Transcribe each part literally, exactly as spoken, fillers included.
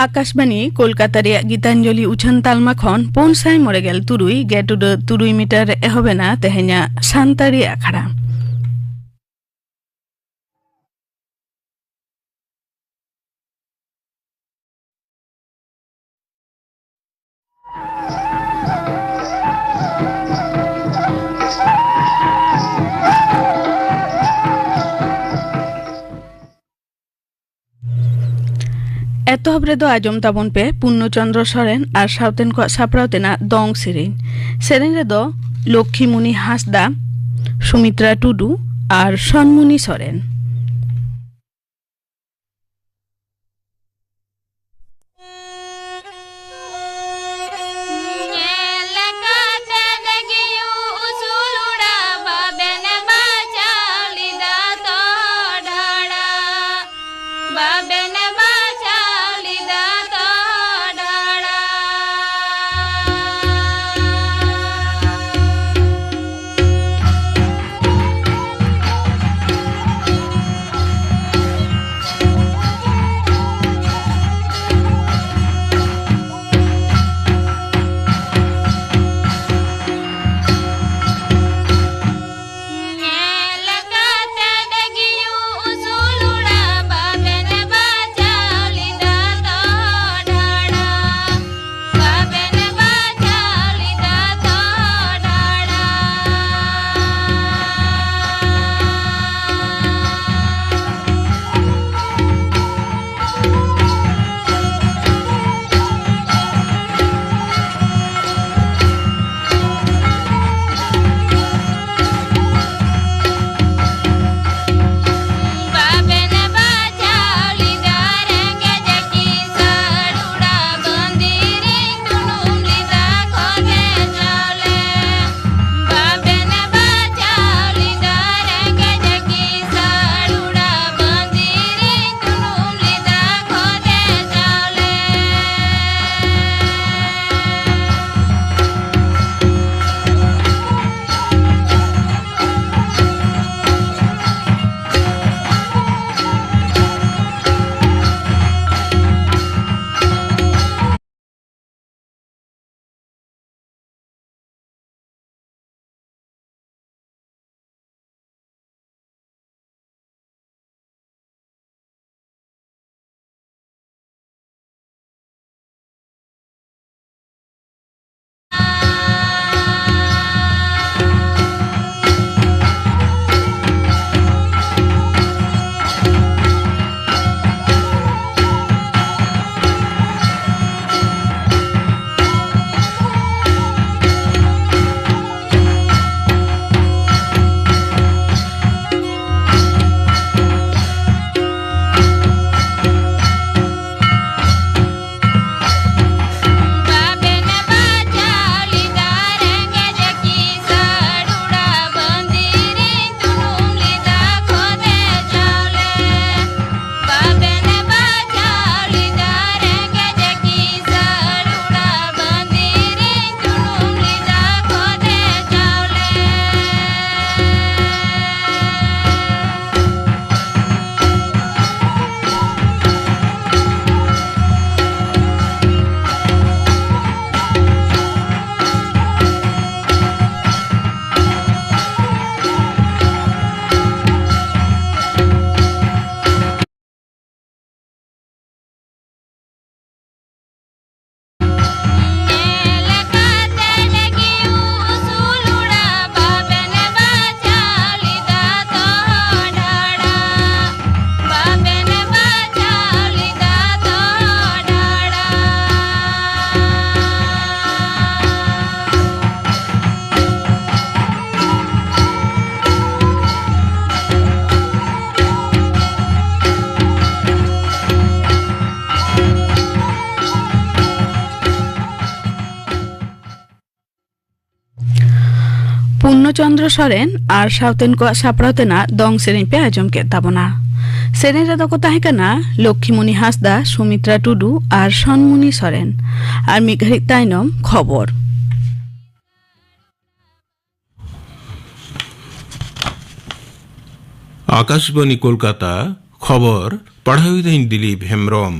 ᱟᱠᱟᱥᱵᱟᱱᱤ ᱠᱳᱞᱠᱟᱛᱟ ᱨᱮᱭᱟᱜ ᱜᱤᱛᱟᱧᱡᱚᱞᱤ ᱩᱪᱷᱟᱹᱱ ᱛᱟᱞᱢᱟ ᱠᱷᱚᱱ ᱯᱩᱱ ᱥᱟᱭ ᱢᱚᱬᱮ ᱜᱮᱞ ᱛᱩᱨᱩᱭ ᱜᱮᱴ ᱩᱰᱟᱹᱜ ᱛᱩᱨᱩᱭ ᱢᱤᱴᱟᱨ ᱨᱮ ᱮᱦᱚᱵ ᱮᱱᱟ ᱛᱮᱦᱮᱧᱟᱜ ᱥᱟᱱᱛᱟᱲᱤ ᱟᱠᱷᱲᱟ᱾ ᱮᱛᱚᱦᱚᱵ ᱨᱮᱫᱚ ᱟᱸᱡᱚᱢ ᱛᱟᱵᱚᱱ ᱯᱮ ᱯᱩᱨᱱᱚ ᱪᱚᱱᱫᱨᱚ ᱥᱚᱨᱮᱱ ᱟᱨ ᱥᱟᱶᱛᱮᱱ ᱠᱚᱣᱟᱜ ᱥᱟᱯᱲᱟᱣ ᱛᱮᱱᱟᱜ ᱫᱚᱝ ᱥᱮᱨᱮᱧ᱾ ᱥᱮᱨᱮᱧ ᱨᱮᱫᱚ ᱞᱚᱠᱠᱷᱤᱢᱩᱱᱤ ᱦᱟᱸᱥᱫᱟ, ᱥᱩᱢᱤᱛᱨᱟ ᱴᱩᱰᱩ ᱟᱨ ᱥᱚᱱᱢᱩᱱᱤ ᱥᱚᱨᱮᱱ᱾ ᱯᱩᱨᱱᱚ ᱪᱚᱱᱫᱨᱚ ᱥᱚᱨᱮᱱ ᱟᱨ ᱥᱟᱶᱛᱮᱱ ᱠᱚᱣᱟᱜ ᱥᱟᱯᱲᱟᱣ ᱛᱮᱱᱟᱜ ᱫᱚᱝ ᱥᱮᱨᱮᱧ ᱯᱮ ᱟᱸᱡᱚᱢ ᱠᱮᱫ ᱛᱟᱵᱚᱱᱟ᱾ ᱥᱮᱨᱮᱧ ᱨᱮᱫᱚ ᱠᱚ ᱛᱟᱦᱮᱸ ᱠᱟᱱᱟ ᱞᱚᱠᱠᱷᱤᱢᱩᱱᱤ ᱦᱟᱸᱥᱫᱟ, ᱥᱩᱢᱤᱛᱨᱟ ᱴᱩᱰᱩ ᱟᱨ ᱥᱚᱱᱢᱩᱱᱤ ᱥᱚᱨᱮᱱ᱾ ᱟᱨ ᱢᱤᱫ ᱜᱷᱟᱹᱲᱤᱡ ᱛᱟᱭᱱᱚᱢ ᱠᱷᱚᱵᱚᱨ᱾ ᱟᱠᱟᱥᱵᱟᱱᱤ ᱠᱳᱞᱠᱟᱛᱟ, ᱠᱷᱚᱵᱚᱨ ᱯᱟᱲᱦᱟᱣᱤᱫᱟᱹᱧ ᱫᱤᱞᱤᱯ ᱦᱮᱢᱵᱽᱨᱚᱢ᱾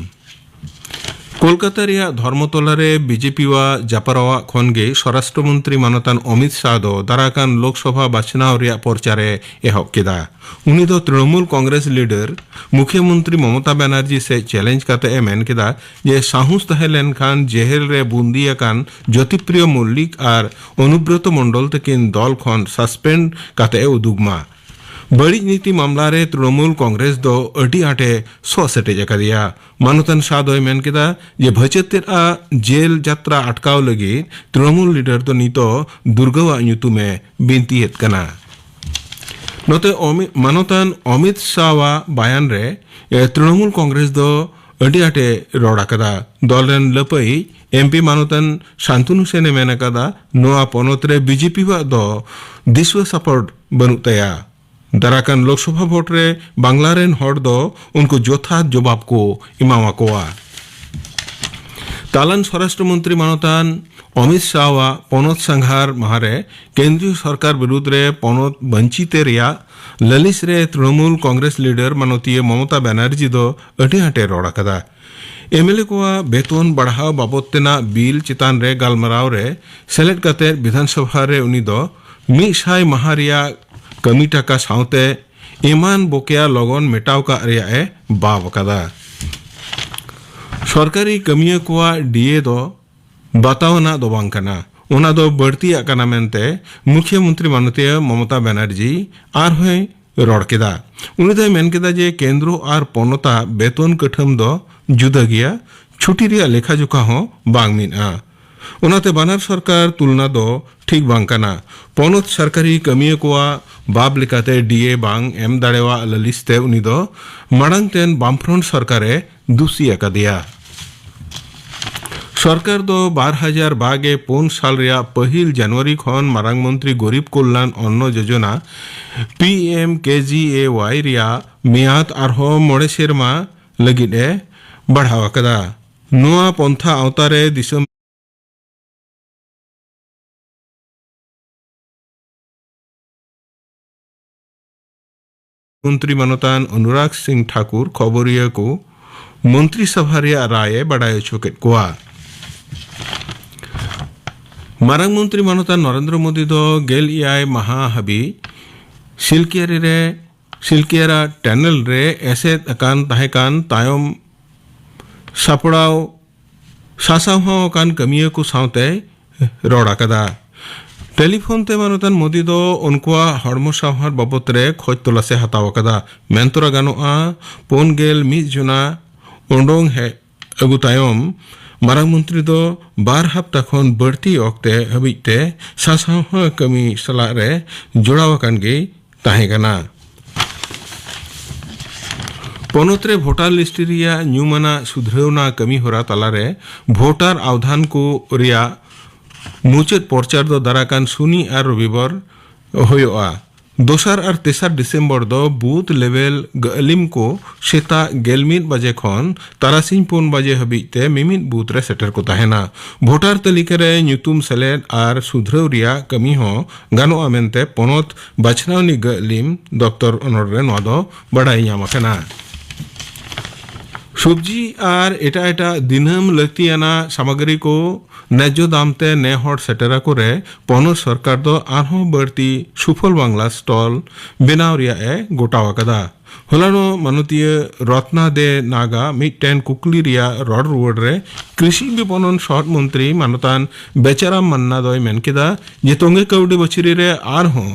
ᱠᱳᱞᱠᱟᱛᱟ ᱨᱮᱭᱟᱜ ᱫᱷᱚᱨᱢᱚᱛᱚᱞᱟ ᱨᱮ ᱵᱤᱡᱮᱯᱤ ᱣᱟᱜ ᱡᱟᱯᱟᱨᱟᱣᱟᱜ ᱠᱷᱚᱱ ᱜᱮ ᱥᱚᱨᱟᱥᱴᱨᱚ ᱢᱚᱱᱛᱨᱤ ᱢᱟᱱᱚᱛᱟᱱ ᱚᱢᱤᱛ ᱥᱟᱦ ᱫᱚ ᱫᱟᱨᱟᱠᱟᱱ ᱞᱳᱠᱥᱚᱵᱷᱟ ᱵᱟᱪᱷᱱᱟᱣ ᱨᱮᱭᱟᱜ ᱯᱚᱨᱪᱟᱨᱮ ᱮᱦᱚᱵ ᱠᱮᱫᱟ᱾ ᱩᱱᱤ ᱫᱚ ᱛᱨᱤᱱᱚᱢᱩᱞ ᱠᱚᱝᱜᱨᱮᱥ ᱞᱤᱰᱟᱨ ᱢᱩᱠᱷᱭᱟᱹ ᱢᱚᱱᱛᱨᱤ ᱢᱚᱢᱚᱛᱟ ᱵᱟᱱᱟᱨᱡᱤ ᱥᱮᱫ ᱪᱮᱞᱮᱧᱡᱽ ᱠᱟᱛᱮ ᱮ ᱢᱮᱱ ᱠᱮᱫᱟ ᱡᱮ ᱥᱟᱦᱚᱥ ᱛᱟᱦᱮᱸ ᱞᱮᱱᱠᱷᱟᱱ ᱡᱮᱦᱮᱞ ᱨᱮ ᱵᱩᱱᱫᱤ ᱟᱠᱟᱱ ᱡᱳᱛᱤᱯᱨᱤᱭᱚ ᱢᱚᱞᱞᱤᱠ ᱟᱨ ᱚᱱᱩᱵᱨᱚᱛᱚ ᱢᱚᱱᱰᱚᱞ ᱛᱟᱹᱠᱤᱱ ᱫᱚᱞ ᱠᱷᱚᱱ ᱥᱟᱥᱯᱮᱱᱰ ᱠᱟᱛᱮ ᱮ ᱩᱫᱩᱜᱽ ᱢᱟ᱾ ᱵᱟᱹᱲᱤᱡ ᱱᱤᱛᱤ ᱢᱟᱢᱞᱟ ᱨᱮ ᱛᱨᱤᱱᱚᱢᱩᱞ ᱠᱚᱝᱜᱨᱮᱥ ᱫᱚ ᱟᱹᱰᱤ ᱟᱸᱴᱮ ᱥᱚᱜ ᱥᱮᱴᱮᱡ ᱟᱠᱟᱫᱮᱭᱟ᱾ ᱢᱟᱱᱚᱛᱟᱱ ᱥᱟᱦ ᱫᱚᱭ ᱢᱮᱱ ᱠᱮᱫᱟ ᱡᱮ ᱵᱷᱟᱹᱪᱟᱹᱛ ᱛᱮᱫ ᱟᱜ ᱡᱮᱞ ᱡᱟᱛᱨᱟ ᱟᱴᱠᱟᱣ ᱞᱟᱹᱜᱤᱫ ᱛᱨᱤᱱᱚᱢᱩᱞ ᱞᱤᱰᱟᱨ ᱫᱚ ᱱᱤᱛᱚᱜ ᱫᱩᱨᱜᱟᱣᱟᱜ ᱧᱩᱛᱩᱢᱮ ᱵᱤᱱᱛᱤᱭᱮᱫ ᱠᱟᱱᱟ᱾ ᱱᱚᱛᱮ ᱚᱢᱤ-, ᱢᱟᱱᱚᱛᱟᱱ ᱚᱢᱤᱛ ᱥᱟᱦᱟᱣᱟᱜ ᱵᱟᱭᱟᱱ ᱨᱮ, ᱮ, ᱛᱨᱤᱱᱚᱢᱩᱞ ᱠᱚᱝᱜᱨᱮᱥ ᱫᱚ ᱟᱹᱰᱤ ᱟᱸᱴᱮ ᱨᱚᱲ ᱟᱠᱟᱫᱟ᱾ ᱫᱚᱞ ᱨᱮᱱ ᱞᱟᱹᱯᱟᱹᱭᱤᱡ ᱮᱢ ᱯᱤ ᱢᱟᱱᱚᱛᱟᱱ ᱥᱟᱱᱛᱚᱱᱩ ᱥᱮᱱ ᱮ ᱢᱮᱱ ᱟᱠᱟᱫᱟ, ᱱᱚᱣᱟ ᱯᱚᱱᱚᱛ ᱨᱮ ᱵᱤᱡᱮᱯᱤ ᱣᱟᱜ ᱫᱚ ᱫᱤᱥᱩᱣᱟᱹ ᱥᱟᱯᱚᱴ ᱵᱟᱹᱱᱩᱜ ᱛᱟᱭᱟ᱾ ᱫᱟᱨᱟᱠᱟᱱ ᱞᱳᱠᱥᱚᱵᱷᱟ ᱵᱷᱳᱴ ᱨᱮ ᱵᱟᱝᱞᱟ ᱨᱮᱱ ᱦᱚᱲ ᱫᱚ ᱩᱱᱠᱩ ᱡᱚᱛᱷᱟᱛ ᱡᱚᱵᱟᱵ ᱠᱚ ᱮᱢᱟᱣᱟᱠᱚᱣᱟ᱾ ᱛᱟᱞᱟᱱ ᱥᱚᱨᱟᱥᱴᱨᱚ ᱢᱚᱱᱛᱨᱤ ᱢᱟᱱᱚᱛᱟᱱ ᱚᱢᱤᱛ ᱥᱟᱦᱟᱣᱟᱜ ᱯᱚᱱᱚᱛ ᱥᱟᱸᱜᱷᱟᱨ ᱢᱟᱦᱟ ᱨᱮ ᱠᱮᱱᱫᱨᱤᱭᱚ ᱥᱚᱨᱠᱟᱨ ᱵᱤᱨᱩᱫᱽ ᱨᱮ ᱯᱚᱱᱚᱛ ᱵᱟᱧᱪᱤᱛᱮ ᱨᱮᱭᱟᱜ ᱞᱟᱹᱞᱤᱥ ᱨᱮ ᱛᱨᱤᱱᱚᱢᱩᱞ ᱠᱚᱝᱜᱨᱮᱥ ᱞᱤᱰᱟᱨ ᱢᱟᱱᱚᱛᱤᱭᱟᱹ ᱢᱚᱢᱚᱛᱟ ᱵᱟᱱᱟᱨᱡᱤ ᱫᱚ ᱟᱹᱰᱤ ᱟᱸᱴᱮ ᱨᱚᱲ ᱟᱠᱟᱫᱟ᱾ ᱮᱢ ᱮᱞ ᱮ ᱠᱚᱣᱟᱜ ᱵᱮᱛᱚᱱ ᱵᱟᱲᱦᱟᱣ ᱵᱟᱵᱚᱛ ᱛᱮᱱᱟᱜ ᱵᱤᱞ ᱪᱮᱛᱟᱱ ᱨᱮ ᱜᱟᱞᱢᱟᱨᱟᱣ ᱨᱮ ᱥᱮᱞᱮᱫ ᱠᱟᱛᱮ ᱵᱤᱫᱷᱟᱱ ᱥᱚᱵᱷᱟ ᱨᱮ ᱩᱱᱤ ᱫᱚ ᱢᱤᱫ ᱥᱟᱭ ᱢᱟᱦᱟ ᱨᱮᱭᱟᱜ ᱠᱟᱹᱢᱤ ᱴᱟᱠᱟ ᱥᱟᱶᱛᱮ ᱮᱢᱟᱱ ᱵᱚᱠᱮᱭᱟ ᱞᱚᱜᱚᱱ ᱢᱮᱴᱟᱣ ᱠᱟᱜ ᱨᱮᱭᱟᱜ ᱮ ᱵᱟᱵ ᱟᱠᱟᱫᱟ᱾ ᱥᱚᱨᱠᱟᱨᱤ ᱠᱟᱹᱢᱤᱭᱟᱹ ᱠᱚᱣᱟᱜ ᱰᱤ ᱮ ᱫᱚ ᱵᱟᱛᱟᱣ ᱟᱱᱟᱜ ᱫᱚ ᱵᱟᱝ ᱠᱟᱱᱟ, ᱚᱱᱟ ᱫᱚ ᱵᱟᱹᱲᱛᱤᱭᱟᱜ ᱠᱟᱱᱟ ᱢᱮᱱᱛᱮ ᱢᱩᱠᱷᱭᱟᱹ ᱢᱚᱱᱛᱨᱤ ᱢᱟᱱᱚᱛᱤᱭᱟᱹ ᱢᱚᱢᱚᱛᱟ ᱵᱟᱱᱟᱨᱡᱤ ᱟᱨᱦᱚᱸᱭ ᱨᱚᱲ ᱠᱮᱫᱟ᱾ ᱩᱱᱤ ᱫᱚᱭ ᱢᱮᱱ ᱠᱮᱫᱟ ᱡᱮ ᱠᱮᱱᱫᱨᱚ ᱟᱨ ᱯᱚᱱᱚᱛᱟᱜ ᱵᱮᱛᱚᱱ ᱠᱟᱹᱴᱷᱟᱹᱢ ᱫᱚ ᱡᱩᱫᱟᱹ ᱜᱮᱭᱟ, ᱪᱷᱩᱴᱤ ᱨᱮᱭᱟᱜ ᱞᱮᱠᱷᱟ ᱡᱚᱠᱷᱟ ᱦᱚᱸ ᱵᱟᱝ ᱢᱤᱫᱼᱟ᱾ ᱚᱱᱟᱛᱮ ᱵᱟᱱᱟᱨ ᱥᱚᱨᱠᱟᱨ ᱛᱩᱞᱱᱟ ᱫᱚ ᱴᱷᱤᱠ ᱵᱟᱝ ᱠᱟᱱᱟ᱾ ᱯᱚᱱᱚᱛ ᱥᱚᱨᱠᱟᱨᱤ ᱠᱟᱹᱢᱤᱭᱟᱹ ᱠᱚᱣᱟᱜ ᱵᱟᱵ ᱞᱮᱠᱟᱛᱮ ᱰᱤ ᱮ ᱵᱟᱝ ᱮᱢ ᱫᱟᱲᱮᱣᱟᱜ ᱞᱟᱹᱞᱤᱥ ᱛᱮ ᱩᱱᱤ ᱫᱚ ᱢᱟᱲᱟᱝ ᱛᱮᱱ ᱵᱟᱢᱯᱷᱨᱚᱱᱴ ᱥᱚᱨᱠᱟᱨᱮ ᱫᱩᱥᱤ ᱟᱠᱟᱫᱮᱭᱟ᱾ ᱥᱚᱨᱠᱟᱨ ᱫᱚ ᱵᱟᱨ ᱦᱟᱡᱟᱨ ᱵᱟᱜᱮ ᱯᱩᱱ ᱥᱟᱞ ᱨᱮᱭᱟᱜ ᱯᱟᱹᱦᱤᱞ ᱡᱟᱱᱩᱣᱟᱨᱤ ᱠᱷᱚᱱ ᱢᱟᱨᱟᱝ ᱢᱚᱱᱛᱨᱤ ᱜᱚᱨᱤᱵᱽ ᱠᱚᱞᱭᱟᱱ ᱚᱱᱱᱚ ᱡᱳᱡᱚᱱᱟ, ᱯᱤ ᱮᱢ ᱠᱮ ᱡᱤ ᱮ ᱣᱟᱭ, ᱨᱮᱭᱟᱜ ᱢᱮᱭᱟᱫ ᱟᱨᱦᱚᱸ ᱢᱚᱬᱮ ᱥᱮᱨᱢᱟ ᱞᱟᱹᱜᱤᱫ ᱮ ᱵᱟᱲᱦᱟᱣ ᱟᱠᱟᱫᱟ᱾ ᱱᱚᱣᱟ ᱯᱚᱱᱛᱷᱟ ᱟᱣᱛᱟ ᱨᱮ ᱫᱤᱥᱚᱢ ᱢᱚᱱᱛᱨᱤ ᱢᱟᱱᱚᱛᱟᱱ ᱚᱱᱩᱨᱟᱜᱽ ᱥᱤᱝ ᱴᱷᱟᱠᱩᱨ ᱠᱷᱚᱵᱚᱨᱤᱭᱟᱹ ᱠᱚ ᱢᱚᱱᱛᱨᱤ ᱥᱚᱵᱷᱟ ᱨᱮᱭᱟᱜ ᱨᱟᱭ ᱮ ᱵᱟᱰᱟᱭ ᱦᱚᱪᱚ ᱠᱮᱫ ᱠᱚᱣᱟ᱾ ᱢᱟᱨᱟᱝ ᱢᱚᱱᱛᱨᱤ ᱢᱟᱱᱚᱛᱟᱱ ᱱᱚᱨᱮᱱᱫᱨᱚ ᱢᱳᱫᱤ ᱫᱚ ᱜᱮᱞ ᱮᱭᱟᱭ ᱢᱟᱦᱟ ᱦᱟᱹᱵᱤᱡ ᱥᱤᱞᱠᱤᱭᱟᱨᱤ ᱨᱮ, ᱥᱤᱞᱠᱤᱭᱟᱨᱟ ᱴᱟᱱᱮᱞ ᱨᱮ ᱮᱥᱮᱫ ᱟᱠᱟᱱ ᱛᱟᱦᱮᱸ ᱠᱟᱱ ᱛᱟᱭᱚᱢ ᱥᱟᱯᱲᱟᱣ ᱥᱟᱥᱟᱣᱦᱟ ᱟᱠᱟᱱ ᱠᱟᱹᱢᱤᱭᱟᱹ ᱠᱚ ᱥᱟᱶᱛᱮ ᱨᱚᱲ ᱟᱠᱟᱫᱟ᱾ ᱴᱮᱞᱤᱯᱷᱳᱱ ᱛᱮ ᱢᱟᱱᱚᱛᱟᱱ ᱢᱳᱫᱤ ᱫᱚ ᱩᱱᱠᱩᱣᱟᱜ ᱦᱚᱲᱢᱚ ᱥᱟᱶᱦᱟᱨ ᱵᱟᱵᱚᱛ ᱨᱮ ᱠᱷᱚᱡᱽ ᱛᱚᱞᱟᱥ ᱮ ᱦᱟᱛᱟᱣ ᱟᱠᱟᱫᱟ᱾ ᱢᱮᱱ ᱛᱚᱨᱟ ᱜᱟᱱᱚᱜᱼᱟ, ᱯᱩᱱ ᱜᱮᱞ ᱢᱤᱫ ᱡᱚᱱᱟ ᱩᱰᱩᱝ ᱦᱮᱡ ᱟᱹᱜᱩ ᱛᱟᱭᱚᱢ ᱢᱟᱨᱟᱝ ᱢᱚᱱᱛᱨᱤ ᱫᱚ ᱵᱟᱨ ᱦᱟᱯᱛᱟ ᱠᱷᱚᱱ ᱵᱟᱹᱲᱛᱤ ᱚᱠᱛᱮ ᱦᱟᱹᱵᱤᱡ ᱛᱮ ᱥᱟᱥᱟᱣᱦᱟ ᱠᱟᱹᱢᱤ ᱥᱟᱞᱟᱜ ᱨᱮ ᱡᱚᱲᱟᱣ ᱟᱠᱟᱱ ᱜᱮᱭ ᱛᱟᱦᱮᱸ ᱠᱟᱱᱟ᱾ ᱯᱚᱱᱚᱛ ᱨᱮ ᱵᱷᱳᱴᱟᱨ ᱞᱤᱥᱴ ᱨᱮᱭᱟᱜ ᱧᱩᱢᱟᱱᱟᱜ ᱥᱩᱫᱷᱨᱟᱹᱣᱱᱟ ᱠᱟᱹᱢᱤ ᱦᱚᱨᱟ ᱛᱟᱞᱟᱨᱮ ᱵᱷᱳᱴᱟᱨ ᱟᱣᱫᱷᱟᱱ ᱠᱚ ᱨᱮᱭᱟᱜ ᱢᱩᱪᱟᱹᱫ ᱯᱚᱨᱪᱟᱨ ᱫᱚ ᱫᱟᱨᱟᱠᱟᱱ ᱥᱩᱱᱤ ᱟᱨ ᱨᱚᱵᱤᱵᱟᱨ ᱦᱩᱭᱩᱜᱼᱟ᱾ ᱫᱚᱥᱟᱨ ᱟᱨ ᱛᱮᱥᱟᱨ ᱰᱤᱥᱮᱢᱵᱚᱨ ᱫᱚ ᱵᱩᱛᱷ ᱞᱮᱵᱮᱞ ᱜᱟᱹᱞᱤᱢ ᱠᱚ ᱥᱮᱛᱟᱜ ᱜᱮᱞ ᱢᱤᱫ ᱵᱟᱡᱮ ᱠᱷᱚᱱ ᱛᱟᱨᱟᱥᱤᱧ ᱯᱩᱱ ᱵᱟᱡᱮ ᱦᱟᱹᱵᱤᱡ ᱛᱮ ᱢᱤᱢᱤᱫ ᱵᱩᱛᱷ ᱨᱮ ᱥᱮᱴᱮᱨ ᱠᱚ ᱛᱟᱦᱮᱱᱟ᱾ ᱵᱷᱳᱴᱟᱨ ᱛᱟᱹᱞᱤᱠᱟ ᱨᱮ ᱧᱩᱛᱩᱢ ᱥᱮᱞᱮᱫ ᱟᱨ ᱥᱩᱫᱷᱨᱟᱹᱣ ᱨᱮᱭᱟᱜ ᱠᱟᱹᱢᱤ ᱦᱚᱸ ᱜᱟᱱᱚᱜᱼᱟ ᱢᱮᱱᱛᱮ ᱯᱚᱱᱚᱛ ᱵᱟᱪᱷᱱᱟᱣ ᱱᱤ ᱜᱟᱹᱞᱤᱢ ᱫᱚᱯᱛᱚᱨ ᱚᱱᱚᱞ ᱨᱮ ᱱᱚᱣᱟ ᱫᱚ ᱵᱟᱰᱟᱭ ᱧᱟᱢ ᱟᱠᱟᱱᱟ᱾ ᱥᱚᱵᱽᱡᱤ ᱟᱨ ᱮᱴᱟᱜ ᱮᱴᱟᱜ ᱫᱤᱱᱟᱹᱢ ᱞᱟᱹᱠᱛᱤᱭᱟᱱᱟᱜ ᱥᱟᱢᱟᱜᱨᱤ ᱠᱚ ᱱᱮᱡᱽᱡᱚ ᱫᱟᱢ ᱛᱮ ᱱᱮ ᱦᱚᱲ ᱥᱮᱴᱮᱨ ᱟᱠᱚ ᱨᱮ ᱯᱚᱱᱚᱛ ᱥᱚᱨᱠᱟᱨ ᱫᱚ ᱟᱨᱦᱚᱸ ᱵᱟᱹᱲᱛᱤ ᱥᱩᱯᱷᱚᱞ ᱵᱟᱝᱞᱟ ᱥᱴᱚᱞ ᱵᱮᱱᱟᱣ ᱨᱮᱭᱟᱜ ᱮ ᱜᱚᱴᱟᱣ ᱟᱠᱟᱫᱟ᱾ ᱦᱚᱞᱟᱱᱚᱜ ᱢᱟᱱᱚᱛᱤᱭᱟᱹ ᱨᱚᱛᱱᱟ ᱫᱮ ᱱᱟᱜᱟ ᱢᱤᱫᱴᱮᱱ ᱠᱩᱠᱞᱤ ᱨᱮᱭᱟᱜ ᱨᱚᱲ ᱨᱩᱣᱟᱹᱲ ᱨᱮ ᱠᱨᱤᱥᱤ ᱵᱤᱯᱚᱱᱚᱱ ᱥᱚᱦᱚᱫ ᱢᱚᱱᱛᱨᱤ ᱢᱟᱱᱚᱛᱟᱱ ᱵᱮᱪᱟᱨᱟᱢ ᱢᱟᱱᱱᱟ ᱫᱚᱭ ᱢᱮᱱ ᱠᱮᱫᱟ ᱡᱮ ᱛᱚᱸᱜᱮ ᱠᱟᱹᱣᱰᱤ ᱵᱟᱹᱪᱷᱤᱨᱤ ᱨᱮ ᱟᱨᱦᱚᱸ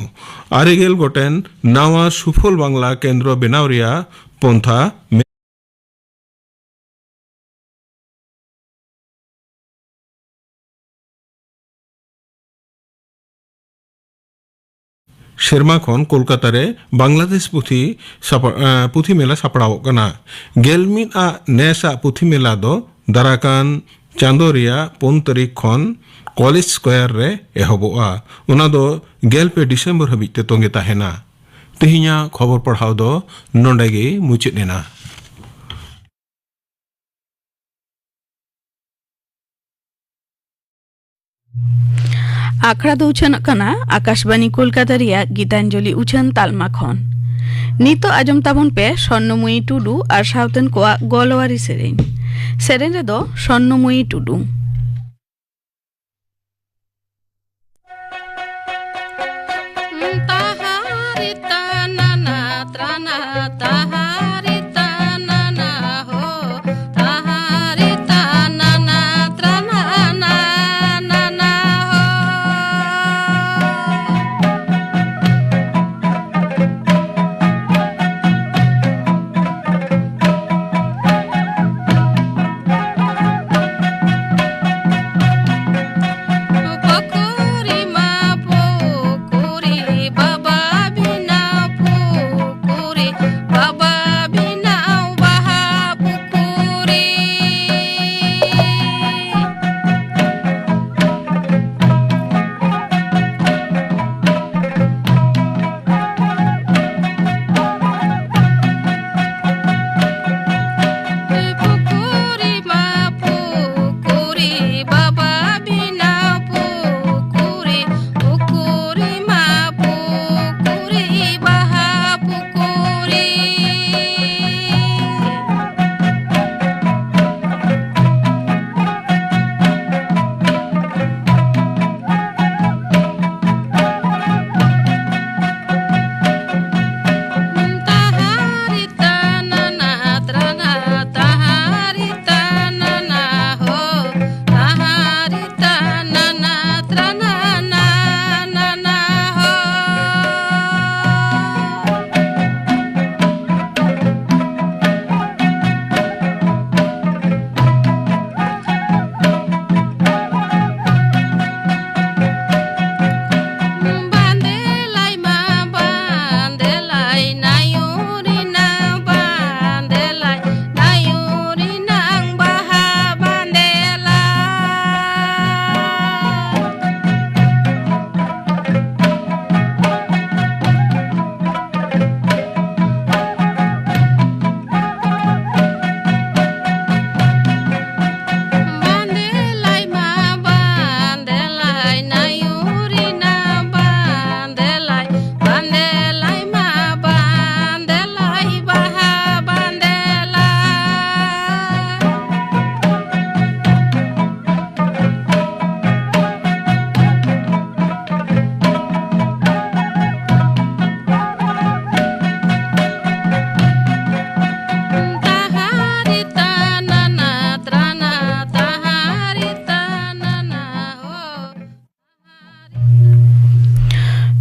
ᱟᱨᱮ ᱜᱮᱞ ᱜᱚᱴᱮᱱ ᱱᱟᱣᱟ ᱥᱩᱯᱷᱚᱞ ᱵᱟᱝᱞᱟ ᱠᱮᱱᱫᱨᱚ ᱵᱮᱱᱟᱣ ᱨᱮᱭᱟᱜ ᱯᱚᱱᱛᱷᱟ ᱥᱮᱨᱢᱟ ᱠᱷᱚᱱ ᱠᱳᱞᱠᱟᱛᱟ ᱨᱮ ᱵᱟᱝᱞᱟᱫᱮᱥ ᱯᱩᱛᱷᱤ ᱥᱟᱯ-, ᱮᱸ, ᱯᱩᱛᱷᱤ ᱢᱮᱞᱟ ᱥᱟᱯᱲᱟᱣᱚᱜ ᱠᱟᱱᱟ᱾ ᱜᱮᱞ ᱢᱤᱫ ᱟᱜ ᱱᱮᱥ ᱟᱜ ᱯᱩᱛᱷᱤ ᱢᱮᱞᱟ ᱫᱚ ᱫᱟᱨᱟᱠᱟᱱ ᱪᱟᱸᱫᱚ ᱨᱮᱭᱟᱜ ᱯᱩᱱ ᱛᱟᱹᱨᱤᱠᱷ ᱠᱷᱚᱱ ᱠᱚᱞᱮᱡᱽ ᱥᱠᱚᱭᱟᱨ ᱨᱮ ᱮᱦᱚᱵᱚᱜᱼᱟ᱾ ᱚᱱᱟ ᱫᱚ ᱜᱮᱞ ᱯᱮ ᱰᱤᱥᱮᱢᱵᱚᱨ ᱦᱟᱹᱵᱤᱡ ᱛᱮ ᱛᱚᱸᱜᱮ ᱛᱟᱦᱮᱱᱟ᱾ ᱛᱮᱦᱮᱧᱟᱜ ᱠᱷᱚᱵᱚᱨ ᱯᱟᱲᱦᱟᱣ ᱫᱚ ᱱᱚᱰᱮ ᱜᱮ ᱢᱩᱪᱟᱹᱫ ᱮᱱᱟ᱾ ᱟᱠᱷᱲᱟ ᱫᱚ ᱩᱪᱷᱟᱹᱱᱚᱜ ᱠᱟᱱᱟ ᱟᱠᱟᱥᱵᱟᱱᱤ ᱠᱳᱞᱠᱟᱛᱟ ᱨᱮᱭᱟᱜ ᱜᱤᱛᱟᱧᱡᱚᱞᱤ ᱩᱪᱷᱟᱹᱱ ᱛᱟᱞᱢᱟ ᱠᱷᱚᱱ᱾ ᱱᱤᱛᱚᱜ ᱟᱸᱡᱚᱢ ᱛᱟᱵᱚᱱ ᱯᱮ ᱥᱚᱨᱱᱚᱢᱚᱭᱤ ᱴᱩᱰᱩ ᱟᱨ ᱥᱟᱶᱛᱮᱱ ᱠᱚᱣᱟᱜ ᱜᱚᱞᱣᱟᱨᱤ ᱥᱮᱨᱮᱧ᱾ ᱥᱮᱨᱮᱧ ᱨᱮᱫᱚ ᱥᱚᱨᱱᱚᱢᱚᱭᱤ ᱴᱩᱰᱩ᱾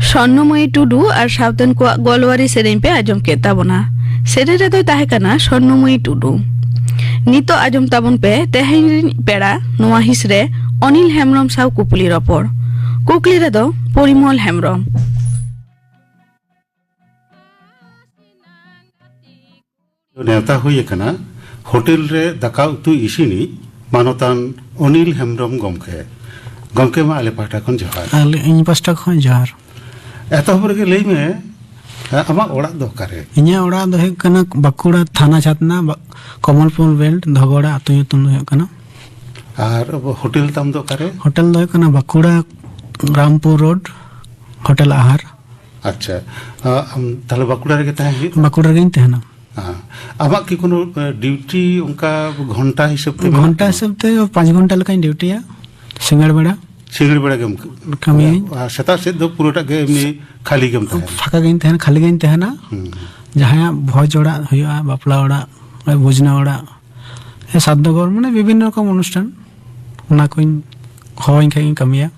ᱥᱚᱨᱱᱚᱢᱚᱭᱤ ᱴᱩᱰᱩ ᱟᱨ ᱥᱟᱶᱛᱮᱱ ᱠᱚᱣᱟᱜ ᱜᱳᱞᱣᱟᱨᱤ ᱥᱮᱨᱮᱧ ᱯᱮ ᱟᱸᱡᱚᱢ ᱠᱮᱫ ᱛᱟᱵᱚᱱᱟ᱾ ᱥᱮᱨᱮᱧ ᱨᱮᱫᱚᱭ ᱛᱟᱦᱮᱸ ᱠᱟᱱᱟ ᱥᱚᱨᱱᱚᱢᱚᱭᱤ ᱴᱩᱰᱩ᱾ ᱱᱤᱛᱚᱜ ᱟᱸᱡᱚᱢ ᱛᱟᱵᱚᱱ ᱯᱮ ᱛᱮᱦᱮᱧ ᱨᱤᱱ ᱯᱮᱲᱟ ᱱᱚᱣᱟ ᱦᱤᱸᱥ ᱨᱮ ᱚᱱᱤᱞ ᱦᱮᱢᱵᱽᱨᱚᱢ ᱥᱟᱶ ᱠᱩᱠᱞᱤ ᱨᱚᱯᱚᱲ᱾ ᱠᱩᱠᱞᱤ ᱨᱮᱫᱚ ᱯᱚᱨᱤᱢᱚᱞ ᱦᱮᱢᱵᱽᱨᱚᱢ᱾ ᱱᱮᱣᱛᱟ ᱦᱩᱭ ᱟᱠᱟᱱᱟ ᱦᱳᱴᱮᱞ ᱨᱮ ᱫᱟᱠᱟ ᱩᱛᱩ ᱤᱥᱤᱱᱤᱡ ᱢᱟᱱᱚᱛᱟᱱ ᱚᱱᱤᱞ ᱦᱮᱢᱵᱽᱨᱚᱢ ᱜᱚᱢᱠᱮ᱾ ᱜᱚᱢᱠᱮ, ᱢᱟ ᱟᱞᱮ ᱯᱟᱦᱴᱟ ᱠᱷᱚᱱ ᱡᱚᱦᱟᱨ᱾ ᱟᱞᱮ, ᱤᱧ ᱯᱟᱦᱴᱟ ᱠᱷᱚᱱ ᱡᱚᱦᱟᱨ᱾ ᱮᱛᱚᱦᱚᱵ ᱨᱮᱜᱮ ᱞᱟᱹᱭ ᱢᱮ, ᱟᱢᱟᱜ ᱚᱲᱟᱜ ᱫᱚ ᱚᱠᱟᱨᱮ? ᱤᱧᱟᱹᱜ ᱚᱲᱟᱜ ᱫᱚ ᱦᱩᱭᱩᱜ ᱠᱟᱱᱟ ᱵᱟᱸᱠᱩᱲᱟ ᱛᱷᱟᱱᱟ ᱪᱷᱟᱛᱱᱟ, ᱵᱟ-, ᱠᱚᱢᱚᱞᱯᱩᱨ ᱵᱮᱞᱴ, ᱫᱷᱚᱜᱚᱲᱟ ᱟᱹᱛᱩ ᱧᱩᱛᱩᱢ ᱫᱚ ᱦᱩᱭᱩᱜ ᱠᱟᱱᱟ᱾ ᱟᱨ ᱦᱳᱴᱮᱞ ᱛᱟᱢ ᱫᱚ ᱚᱠᱟᱨᱮ? ᱦᱳᱴᱮᱞ ᱫᱚ ᱦᱩᱭᱩᱜ ᱠᱟᱱᱟ ᱵᱟᱸᱠᱩᱲᱟ ᱨᱟᱢᱯᱩᱨ ᱨᱳᱰ, ᱦᱳᱴᱮᱞ ᱟᱦᱟᱨ᱾ ᱟᱪᱪᱷᱟ, ᱟ, ᱟᱢ ᱛᱟᱦᱞᱮ ᱵᱟᱸᱠᱩᱲᱟ ᱨᱮᱜᱮ ᱛᱟᱦᱮᱸ ᱦᱩᱭᱩᱜ ᱛᱟᱢᱟ? ᱵᱟᱸᱠᱩᱲᱟ ᱨᱮᱜᱮᱧ ᱛᱟᱦᱮᱱᱟ᱾ ᱦᱮᱸ᱾ ᱟᱢᱟᱜ ᱠᱤ ᱠᱳᱱᱳ, ᱮ, ᱰᱤᱭᱩᱴᱤ ᱚᱱᱠᱟ ᱜᱷᱚᱱᱴᱟ ᱦᱤᱥᱟᱹᱵ ᱛᱮ ᱢᱮᱱᱟᱜ ᱜᱷᱚᱱᱴᱟ ᱛᱟᱢᱟ? ᱦᱤᱥᱟᱹᱵ ᱛᱮ ᱯᱟᱸᱪ ᱜᱷᱚᱱᱴᱟ ᱞᱮᱠᱟᱧ ᱰᱤᱭᱩᱴᱤᱭᱟ ᱥᱤᱸᱜᱟᱲ ᱵᱮᱲᱟ᱾ ᱥᱤᱸᱜᱟᱲ ᱵᱮᱲᱟ ᱜᱮᱢ ᱠᱟᱹᱢᱤᱭᱟᱹᱧ᱾ ᱟᱨ ᱥᱮᱛᱟᱜ ᱥᱮᱫ ᱫᱚ ᱯᱩᱨᱟᱹᱴᱟᱜ ᱜᱮ ᱮᱢᱱᱤ ᱠᱷᱟᱹᱞᱤ ᱜᱮᱢ ᱛᱟᱦᱮᱱᱟ? ᱯᱷᱟᱸᱠᱟ ᱜᱤᱧ ᱛᱟᱦᱮᱱᱟ, ᱠᱷᱟᱹᱞᱤ ᱜᱤᱧ ᱛᱟᱦᱮᱱᱟ᱾ ᱦᱩᱸ᱾ ᱡᱟᱦᱟᱸᱭᱟᱜ ᱵᱷᱚᱡᱽ ᱚᱲᱟᱜ ᱦᱩᱭᱩᱜᱼᱟ, ᱵᱟᱯᱞᱟ ᱚᱲᱟᱜ, ᱵᱷᱩᱡᱽᱱᱟ ᱚᱲᱟᱜ, ᱮ, ᱥᱟᱛ ᱫᱚᱜᱚᱨ, ᱢᱟᱱᱮ ᱵᱤᱵᱷᱤᱱᱱᱚ ᱨᱚᱠᱚᱢ ᱚᱱᱩᱥᱴᱷᱟᱱ, ᱚᱱᱟ ᱠᱚᱧ ᱦᱚᱦᱚᱣᱟᱹᱧ ᱠᱷᱟᱡ ᱜᱤᱧ ᱠᱟᱹᱢᱤᱭᱟ᱾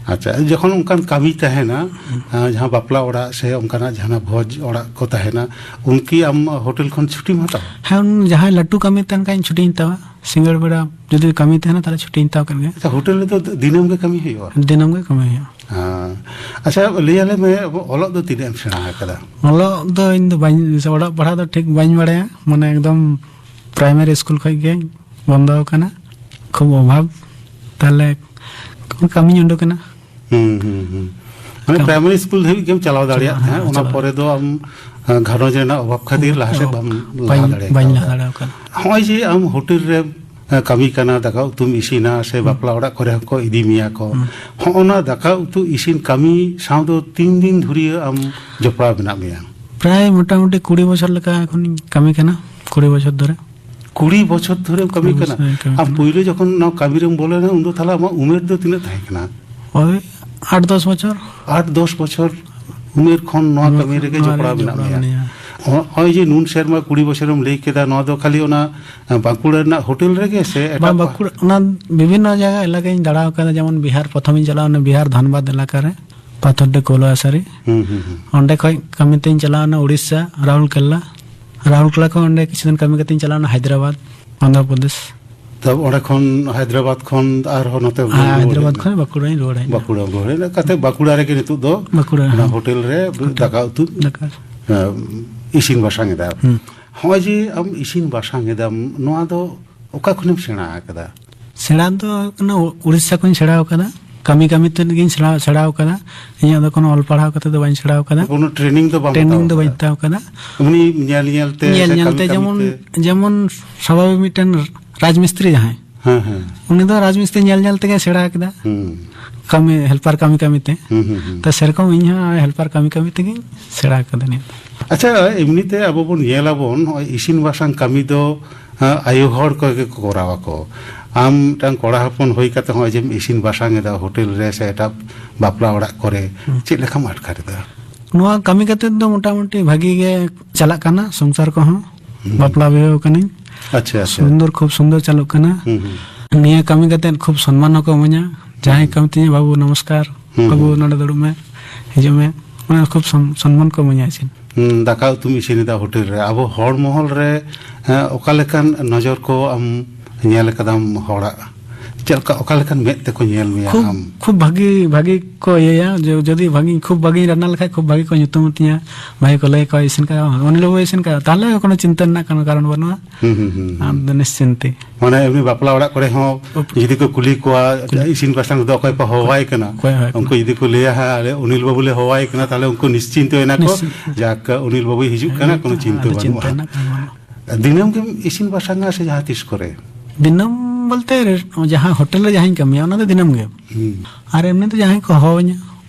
ᱟᱪᱪᱷᱟ, ᱡᱚᱠᱷᱚᱱ ᱚᱱᱠᱟᱱ ᱠᱟᱹᱢᱤ ᱛᱟᱦᱮᱱᱟ, ᱦᱩᱸ᱾ ᱟ, ᱡᱟᱦᱟᱸ ᱵᱟᱯᱞᱟ ᱚᱲᱟᱜ ᱥᱮ ᱚᱱᱠᱟᱱᱟᱜ ᱡᱟᱦᱟᱱᱟᱜ ᱵᱷᱚᱡᱽ ᱚᱲᱟᱜ ᱠᱚ ᱛᱟᱦᱮᱱᱟ, ᱩᱱᱠᱤ ᱟᱢ ᱦᱳᱴᱮᱞ ᱠᱷᱚᱱ ᱪᱷᱩᱴᱤᱢ ᱦᱟᱛᱟᱣᱟ? ᱦᱮᱸ, ᱩᱱ ᱡᱟᱦᱟᱸᱭ ᱞᱟᱹᱴᱩ ᱠᱟᱹᱢᱤ ᱛᱟᱦᱮᱱ ᱠᱷᱟᱡ ᱤᱧ ᱪᱷᱩᱴᱤᱧ ᱦᱟᱛᱟᱣᱟ᱾ ᱥᱤᱸᱜᱟᱹᱲ ᱵᱮᱲᱟ ᱡᱩᱫᱤ ᱠᱟᱹᱢᱤ ᱛᱟᱦᱮᱱᱟ, ᱛᱟᱦᱞᱮ ᱪᱷᱩᱴᱤᱧ ᱦᱟᱛᱟᱣ ᱠᱮᱫ ᱜᱮ᱾ ᱟᱪᱪᱷᱟ, ᱦᱳᱴᱮᱞ ᱨᱮᱫᱚ ᱫᱤᱱᱟᱹᱢ ᱜᱮ ᱠᱟᱹᱢᱤ ᱦᱩᱭᱩᱜᱼᱟ? ᱫᱤᱱᱟᱹᱢ ᱜᱮ ᱠᱟᱹᱢᱤ ᱦᱩᱭᱩᱜᱼᱟ᱾ ᱦᱮᱸ᱾ ᱟᱪᱪᱷᱟ, ᱞᱟᱹᱭ ᱟᱞᱮ ᱢᱮ, ᱚᱞᱚᱜ ᱫᱚ ᱛᱤᱱᱟᱹᱜ ᱮᱢ ᱥᱮᱬᱟ ᱟᱠᱟᱫᱟ? ᱚᱞᱚᱜ ᱫᱚ ᱤᱧ ᱫᱚ ᱵᱟᱹᱧ, ᱚᱞᱚᱜ ᱯᱟᱲᱦᱟᱜ ᱫᱚ ᱴᱷᱤᱠ ᱵᱟᱹᱧ ᱵᱟᱲᱟᱭᱟ, ᱢᱟᱱᱮ ᱮᱠᱫᱚᱢ ᱯᱨᱟᱭᱢᱟᱨᱤ ᱥᱠᱩᱞ ᱠᱷᱚᱡ ᱜᱮ ᱵᱚᱱᱫᱚ ᱟᱠᱟᱱᱟ, ᱠᱷᱩᱵ ᱚᱵᱷᱟᱵ᱾ ᱛᱟᱦᱞᱮ ᱠᱟᱹᱢᱤᱧ ᱩᱰᱩᱠ ᱮᱱᱟ᱾ ᱦᱩᱸ, ᱦᱩᱸ, ᱦᱩᱸ᱾ ᱢᱟᱱᱮ ᱠᱟᱹᱢᱤ᱾ ᱯᱨᱟᱭᱢᱟᱨᱤ ᱥᱠᱩᱞ ᱫᱷᱟᱹᱵᱤᱡ ᱜᱮᱢ ᱪᱟᱞᱟᱣ ᱫᱟᱲᱮᱭᱟᱜ ᱦᱮᱸ, ᱛᱟᱦᱮᱸᱫ, ᱚᱱᱟ ᱪᱟᱞᱟᱣ᱾ ᱯᱚᱨᱮ ᱫᱚ ᱟᱢ, ᱟ, ᱜᱷᱟᱨᱚᱸᱡᱽ ᱨᱮᱱᱟᱜ ᱚᱵᱷᱟᱵ ᱠᱷᱟᱹᱛᱤᱨ ᱞᱟᱦᱟ ᱥᱮᱫ ᱚᱵᱷᱟᱵ, ᱵᱟᱢ ᱞᱟᱦᱟ ᱵᱟᱹᱧ, ᱫᱟᱲᱮ ᱵᱟᱹᱧ ᱠᱟᱣᱫᱟ᱾ ᱞᱟᱦᱟ ᱫᱟᱲᱮ ᱠᱟᱣᱫᱟ᱾ ᱦᱚᱸᱜᱼᱚᱭ ᱡᱮ ᱟᱢ ᱦᱳᱴᱮᱞ ᱨᱮ, ᱟ, ᱠᱟᱹᱢᱤ ᱠᱟᱱᱟ, ᱫᱟᱠᱟ ᱩᱛᱩᱢ ᱤᱥᱤᱱᱟ ᱥᱮ ᱦᱩᱸ᱾ ᱵᱟᱯᱞᱟ ᱚᱲᱟᱜ ᱠᱚᱨᱮ ᱦᱚᱸᱠᱚ ᱤᱫᱤ ᱢᱮᱭᱟ ᱠᱚ, ᱦᱩᱸ᱾ ᱦᱚᱸᱜᱼᱚ ᱱᱟ ᱫᱟᱠᱟ ᱩᱛᱩ ᱤᱥᱤᱱ ᱠᱟᱹᱢᱤ ᱥᱟᱶ ᱫᱚ ᱛᱤᱱ ᱫᱤᱱ ᱫᱷᱩᱨᱤᱭᱟᱹ ᱟᱢ ᱡᱚᱯᱲᱟᱣ ᱢᱮᱱᱟᱜ ᱢᱮᱭᱟ? ᱯᱨᱟᱭ ᱢᱚᱴᱟᱢᱩᱴᱤ ᱠᱩᱲᱤ ᱵᱚᱪᱷᱚᱨ ᱞᱮᱠᱟ ᱮᱠᱷᱚᱱᱤᱧ ᱠᱟᱹᱢᱤ ᱠᱟᱱᱟ, ᱠᱩᱲᱤ ᱵᱚᱪᱷᱚᱨ ᱫᱷᱚᱨᱮ᱾ ᱠᱩᱲᱤ ᱵᱚᱪᱷᱚᱨ ᱫᱷᱚᱨᱮᱢ ᱠᱟᱹᱢᱤ ᱠᱟᱱᱟ? ᱚᱵᱚᱥᱥᱳᱭ, ᱠᱟᱹᱢᱤ ᱟᱢ ᱠᱟᱱᱟ᱾ ᱯᱳᱭᱞᱳ ᱡᱚᱠᱷᱚᱱ ᱱᱚᱣᱟ ᱠᱟᱹᱢᱤ ᱨᱮᱢ ᱵᱚᱞᱚᱭᱮᱱᱟ, ᱩᱱᱫᱚ ᱛᱟᱦᱞᱮ ᱟᱢᱟᱜ ᱩᱢᱮᱨ ᱫᱚ ᱛᱤᱱᱟᱹᱜ ᱛᱟᱦᱮᱸ ᱠᱟᱱᱟ? ᱳᱭ ᱟᱴ ᱫᱚᱥ ᱵᱚᱪᱷᱚᱨ᱾ ᱟᱴ ᱫᱚᱥ ᱵᱚᱪᱷᱚᱨ ᱩᱢᱮᱨ ᱠᱷᱚᱱ ᱱᱚᱣᱟ ᱩᱢᱮᱨ ᱠᱟᱹᱢᱤ ᱠᱷᱚᱱ ᱨᱮᱜᱮ ᱱᱚᱣᱟ ᱡᱚᱯᱲᱟᱣ ᱨᱮᱜᱮ ᱢᱮᱱᱟᱜ ᱡᱚᱯᱲᱟᱣ ᱢᱮᱭᱟ᱾ ᱢᱤᱱᱟᱹᱧᱟ᱾ ᱱᱚᱜᱼᱚᱭ ᱡᱮ ᱱᱩᱱ ᱥᱮᱨᱢᱟ, ᱠᱩᱲᱤ ᱵᱚᱪᱷᱚᱨᱮᱢ ᱞᱟᱹᱭ ᱠᱮᱫᱟ, ᱱᱚᱣᱟ ᱫᱚ ᱠᱷᱟᱹᱞᱤ ᱚᱱᱟ, ᱮ, ᱵᱟᱸᱠᱩᱲᱟ ᱨᱮᱱᱟᱜ ᱦᱳᱴᱮᱞ ᱨᱮᱜᱮ ᱥᱮ ᱮᱴᱟᱜ ᱵᱟᱝ, ᱯᱟ- ᱵᱟᱸᱠᱩᱲᱟ, ᱚᱱᱟ ᱵᱤᱵᱷᱤᱱᱱᱚ ᱡᱟᱭᱜᱟ ᱮᱞᱟᱠᱟᱧ ᱫᱟᱬᱟ ᱟᱠᱟᱫᱟ, ᱡᱮᱢᱚᱱ ᱵᱤᱦᱟᱨ, ᱯᱨᱚᱛᱷᱚᱢᱤᱧ ᱪᱟᱞᱟᱣ ᱞᱮᱱᱟ ᱵᱤᱦᱟᱨ ᱫᱷᱟᱱᱵᱟᱫᱽ ᱮᱞᱟᱠᱟ ᱨᱮ᱾ ᱯᱟᱛᱷᱚᱨᱰᱤ ᱠᱚᱞᱟᱥᱟᱨᱤ᱾ ᱦᱩᱸ, ᱦᱩᱸ, ᱦᱩᱸ᱾ ᱚᱸᱰᱮ ᱠᱷᱚᱡ ᱠᱟᱹᱢᱤ ᱛᱮᱧ ᱪᱟᱞᱟᱣ ᱮᱱᱟ ᱩᱲᱤᱥᱥᱟ, ᱨᱟᱦᱩᱞᱠᱮᱞᱟ᱾ ᱨᱟᱦᱩᱞᱠᱮᱞᱟ ᱠᱷᱚᱱ ᱚᱸᱰᱮ ᱠᱤᱪᱷᱩ ᱫᱤᱱ ᱠᱟᱹᱢᱤ ᱠᱟᱛᱮᱧ ᱪᱟᱞᱟᱣ ᱮᱱᱟ ᱦᱟᱭᱫᱨᱟᱵᱟᱫᱽ, ᱚᱱᱫᱷᱨᱚᱯᱨᱚᱫᱮᱥ᱾ ᱛᱚ ᱚᱸᱰᱮ ᱠᱷᱚᱱ, ᱦᱟᱭᱫᱨᱟᱵᱟᱫᱽ ᱠᱷᱚᱱ ᱟᱨᱦᱚᱸ ᱱᱚᱛᱮ ᱦᱮᱸ, ᱨᱩᱣᱟᱹᱲ ᱦᱟᱭᱫᱨᱟᱵᱟᱫᱽ ᱦᱮᱡ ᱮᱱᱟ᱾ ᱠᱷᱚᱱ ᱵᱟᱸᱠᱩᱲᱟᱧ ᱨᱩᱣᱟᱹᱲ ᱦᱮᱡ ᱮᱱᱟ᱾ ᱵᱟᱸᱠᱩᱲᱟ, ᱨᱩᱣᱟᱹᱲ ᱦᱮᱡ ᱮᱱᱟ᱾ ᱠᱟᱛᱮ ᱵᱟᱸᱠᱩᱲᱟ ᱨᱮᱜᱮ ᱱᱤᱛᱚᱜ ᱫᱚ ᱵᱟᱸᱠᱩᱲᱟ, ᱚᱱᱟ ᱦᱮᱸ᱾ ᱦᱳᱴᱮᱞ ᱨᱮ ᱦᱳᱴᱮᱞ᱾ ᱫᱟᱠᱟ ᱩᱛᱩ, ᱫᱟᱠᱟ᱾ ᱮᱸ, ᱤᱥᱤᱱ ᱵᱟᱥᱟᱝ ᱮᱫᱟ᱾ ᱦᱩᱸ᱾ ᱦᱚᱸᱜᱼᱚᱭ ᱡᱮ ᱟᱢ ᱤᱥᱤᱱ ᱵᱟᱥᱟᱝ ᱮᱫᱟᱢ, ᱱᱚᱣᱟ ᱫᱚ ᱚᱠᱟ ᱠᱷᱚᱱᱮᱢ ᱥᱮᱬᱟ ᱟᱠᱟᱫᱟ? ᱥᱮᱬᱟ ᱫᱚ ᱦᱩᱭᱩᱜ ᱠᱟᱱᱟ ᱩ-, ᱩᱲᱤᱥᱥᱟ ᱠᱷᱚᱱᱤᱧ ᱥᱮᱬᱟ ᱟᱠᱟᱫᱟ᱾ ᱠᱟᱹᱢᱤ ᱠᱟᱹᱢᱤ ᱛᱮᱜᱤᱧ ᱥᱮᱬᱟ, ᱥᱮᱬᱟ ᱟᱠᱟᱫᱟ᱾ ᱤᱧᱟᱹᱜ ᱫᱚ ᱠᱳᱱᱳ ᱚᱞ ᱯᱟᱲᱦᱟᱣ ᱠᱟᱛᱮ ᱫᱚ ᱵᱟᱹᱧ ᱥᱮᱬᱟ ᱟᱠᱟᱫᱟ᱾ ᱠᱳᱱᱳ training ᱫᱚ ᱵᱟᱢ ᱴᱨᱮᱱᱤᱝ ᱦᱟᱛᱟᱣ ᱫᱚ ᱵᱟᱹᱧ ᱟᱠᱟᱫᱟ? ᱦᱟᱛᱟᱣ ᱟᱠᱟᱫᱟ᱾ ᱮᱢᱱᱤ ᱧᱮᱞ ᱧᱮᱞ ᱛᱮ ᱧᱮᱞ ᱥᱮ ᱧᱮᱞ ᱠᱟᱹᱢᱤ ᱛᱮ ᱠᱟᱹᱢᱤ ᱡᱮᱢᱚᱱ, ᱛᱮ? ᱡᱮᱢᱚᱱ ᱥᱟᱵᱷᱟᱵᱤᱠ ᱢᱤᱫᱴᱮᱱ ᱨᱟᱡᱽᱢᱤᱥᱛᱨᱤ ᱡᱟᱦᱟᱸᱭ, ᱦᱮᱸ, ᱦᱮᱸ᱾ ᱩᱱᱤ ᱫᱚ ᱨᱟᱡᱽᱢᱤᱥᱛᱨᱤ ᱧᱮᱞ ᱧᱮᱞ ᱛᱮᱜᱮ ᱥᱮᱬᱟ ᱟᱠᱟᱫᱟ᱾ ᱦᱩᱸ᱾ ᱠᱟᱹᱢᱤ, ᱦᱮᱞᱯᱟᱨ ᱠᱟᱹᱢᱤ ᱠᱟᱹᱢᱤ ᱛᱮ᱾ ᱦᱩᱸ, ᱦᱩᱸ, ᱦᱩᱸ᱾ ᱛᱚ ᱥᱮᱨᱚᱠᱚᱢ ᱤᱧ ᱦᱚᱸ ᱦᱮᱞᱯᱟᱨ ᱠᱟᱹᱢᱤ ᱠᱟᱹᱢᱤ ᱛᱮᱜᱤᱧ ᱥᱮᱬᱟ ᱟᱠᱟᱫᱟ ᱱᱤᱭᱟᱹ ᱫᱚ᱾ ᱟᱪᱪᱷᱟ, ᱮᱢᱱᱤ ᱛᱮ ᱟᱵᱚ ᱵᱚᱱ ᱧᱮᱞ ᱟᱵᱚᱱ, ᱱᱚᱜᱼᱚᱭ ᱤᱥᱤᱱ ᱵᱟᱥᱟᱝ ᱠᱟᱹᱢᱤ ᱫᱚ, ᱦᱮᱸ, ᱟᱭᱳ ᱦᱚᱲ ᱠᱚᱜᱮ ᱠᱚ ᱠᱚᱨᱟᱣ ᱟᱠᱚ᱾ ᱟᱢ ᱢᱤᱫᱴᱟᱝ ᱠᱚᱲᱟ ᱦᱚᱯᱚᱱ ᱦᱩᱭ ᱠᱟᱛᱮ ᱦᱚᱸᱜᱼᱚᱭ ᱡᱮᱢ ᱤᱥᱤᱱ ᱵᱟᱥᱟᱝ ᱮᱫᱟ ᱦᱳᱴᱮᱞ ᱨᱮ ᱥᱮ ᱮᱴᱟᱜ ᱵᱟᱯᱞᱟ ᱚᱲᱟᱜ ᱠᱚᱨᱮ, ᱦᱩᱸ᱾ ᱪᱮᱫ ᱞᱮᱠᱟᱢ ᱟᱴᱠᱟᱨ ᱮᱫᱟ? ᱱᱚᱣᱟ ᱠᱟᱹᱢᱤ ᱠᱟᱛᱮ ᱫᱚ ᱢᱚᱴᱟᱢᱩᱴᱤ ᱵᱷᱟᱜᱤ ᱜᱮ ᱪᱟᱞᱟᱜ ᱠᱟᱱᱟ ᱥᱚᱝᱥᱟᱨ ᱠᱚᱦᱚᱸ᱾ ᱦᱩᱸ᱾ ᱵᱟᱯᱞᱟ ᱵᱤᱦᱟᱹᱣ ᱠᱟᱹᱱᱟᱹᱧ᱾ ᱟᱪᱪᱷᱟ, ᱟᱪᱪᱷᱟ᱾ ᱥᱩᱱᱫᱚᱨ, ᱠᱷᱩᱵ ᱥᱩᱱᱫᱚᱨ ᱪᱟᱞᱩᱜ ᱠᱟᱱᱟ᱾ ᱦᱩᱸ, ᱦᱩᱸ᱾ ᱱᱤᱭᱟᱹ ᱠᱟᱹᱢᱤ ᱠᱟᱛᱮ ᱠᱷᱩᱵ ᱥᱚᱱᱢᱟᱱ ᱦᱚᱸᱠᱚ ᱤᱢᱟᱹᱧᱟ᱾ ᱡᱟᱦᱟᱸᱭ ᱦᱩᱸ᱾ ᱠᱟᱹᱢᱤ ᱛᱤᱧᱟ, "ᱵᱟᱹᱵᱩ ᱱᱚᱢᱚᱥᱠᱟᱨ, ᱦᱩᱸ, ᱵᱟᱹᱵᱩ ᱦᱩᱸ᱾ ᱱᱚᱰᱮ ᱫᱩᱲᱩᱵ ᱢᱮ, ᱦᱤᱡᱩᱜ ᱢᱮ", ᱚᱱᱟ ᱠᱷᱩᱵ ᱥᱚᱱ-, ᱥᱚᱱᱢᱟᱱ ᱠᱚ ᱤᱢᱟᱹᱧᱟ ᱪᱮᱫ᱾ ᱦᱩᱸ, ᱫᱟᱠᱟ ᱩᱛᱩᱢ ᱤᱥᱤᱱ ᱮᱫᱟ ᱦᱳᱴᱮᱞ ᱨᱮ, ᱟᱵᱚ ᱦᱚᱲ ᱢᱚᱦᱚᱞ ᱨᱮ, ᱦᱮᱸ, ᱚᱠᱟ ᱞᱮᱠᱟᱱ ᱱᱚᱡᱚᱨ ᱠᱚ ᱟᱢ ᱧᱮᱞ ᱟᱠᱟᱫᱟᱢ ᱦᱚᱲᱟᱜ? ᱪᱮᱫ ᱞᱮᱠᱟ, ᱚᱠᱟ ᱞᱮᱠᱟᱱ ᱢᱮᱫ ᱛᱮᱠᱚ ᱧᱮᱞ ᱢᱮᱭᱟ ᱠᱷᱩᱵ, ᱟᱢ? ᱠᱷᱩᱵ ᱵᱷᱟᱹᱜᱤ, ᱵᱷᱟᱹᱜᱤ ᱠᱚ ᱤᱭᱟᱹᱭᱟ᱾ ᱡᱩ-, ᱡᱩᱫᱤ ᱵᱷᱟᱹᱜᱤ, ᱠᱷᱩᱵ ᱵᱷᱟᱹᱜᱤᱧ ᱨᱟᱱᱱᱟ ᱞᱮᱠᱷᱟᱡ ᱠᱷᱩᱵ ᱵᱷᱟᱹᱜᱤ ᱠᱚ ᱧᱩᱛᱩᱢ ᱛᱤᱧᱟ, ᱵᱷᱟᱹᱜᱤ ᱠᱚ ᱞᱟᱹᱭ ᱟᱠᱚᱣᱟ, "ᱤᱥᱤᱱ ᱠᱟᱜ ᱟᱢ, ᱚᱱᱤᱞ ᱵᱟᱹᱵᱩ ᱤᱥᱤᱱ ᱠᱟᱜ", ᱛᱟᱦᱞᱮ ᱠᱳᱱᱳ ᱪᱤᱱᱛᱟᱹ ᱨᱮᱱᱟᱜ ᱠᱳᱱᱳ ᱠᱟᱨᱚᱱ ᱵᱟᱹᱱᱩᱜᱼᱟ᱾ ᱦᱩᱸ, ᱦᱩᱸ, ᱦᱩᱸ᱾ ᱟᱢ ᱫᱚ ᱱᱤᱥᱪᱤᱱᱛᱤ᱾ ᱢᱟᱱᱮ ᱮᱢᱱᱤ ᱵᱟᱯᱞᱟ ᱚᱲᱟᱜ ᱠᱚᱨᱮ ᱦᱚᱸ ᱩᱯ- ᱡᱩᱫᱤ ᱠᱚ ᱠᱩᱞᱤ ᱠᱚᱣᱟ, ᱠᱩᱞᱤ᱾ ᱤᱥᱤᱱ ᱵᱟᱥᱟᱝ ᱫᱚ ᱚᱠᱚᱭ ᱯᱮ ᱦᱚᱦᱚᱣᱟᱭ ᱠᱟᱱᱟ? ᱚᱠᱚᱭ ᱦᱚᱦᱚᱣᱟᱭ ᱠᱟᱱᱟ? ᱩᱱᱠᱩ ᱡᱩᱫᱤ ᱠᱚ ᱞᱟᱹᱭᱟ, "ᱦᱮᱸ, ᱟᱞᱮ ᱚᱱᱤᱞ ᱵᱟᱹᱵᱩ ᱞᱮ ᱦᱚᱦᱚᱣᱟᱭ ᱠᱟᱱᱟ", ᱛᱟᱦᱞᱮ ᱩᱱᱠᱩ ᱱᱤᱥᱪᱤᱱᱛᱚᱭᱮᱱᱟ ᱠᱚ ᱱᱤᱥᱪᱤᱱ-, ᱡᱟᱠ ᱩᱱᱤᱞ ᱵᱟᱹᱵᱩᱭ ᱦᱤᱡᱩᱜ ᱠᱟᱱᱟ, ᱦᱮᱸ, ᱠᱳᱱᱳ ᱪᱤᱱᱛᱟᱹ ᱟᱫᱚ ᱵᱟᱹᱱᱩᱜᱼᱟ᱾ ᱨᱮᱱᱟᱜ ᱠᱟᱱᱟ᱾ ᱫᱤᱱᱟᱹᱢ ᱜᱮᱢ ᱤᱥᱤᱱ ᱵᱟᱥᱟᱝᱟ ᱥᱮ ᱡᱟᱦᱟᱸ ᱛᱤᱥ ᱠᱚᱨᱮ? ᱫᱤᱱᱟᱹᱢ ᱵᱚᱞᱛᱮ ᱨᱮ-, ᱡᱟᱦᱟᱸ ᱦᱳᱴᱮᱞ ᱨᱮ ᱡᱟᱦᱟᱸᱧ ᱠᱟᱹᱢᱤᱭᱟ, ᱚᱱᱟ ᱫᱚ ᱫᱤᱱᱟᱹᱢ ᱜᱮ᱾ ᱦᱩᱸ᱾ ᱟᱨ ᱮᱢᱱᱤ ᱫᱚ ᱡᱟᱦᱟᱸᱭ ᱠᱚ ᱦᱚᱦᱚᱣᱟᱹᱧᱟ᱾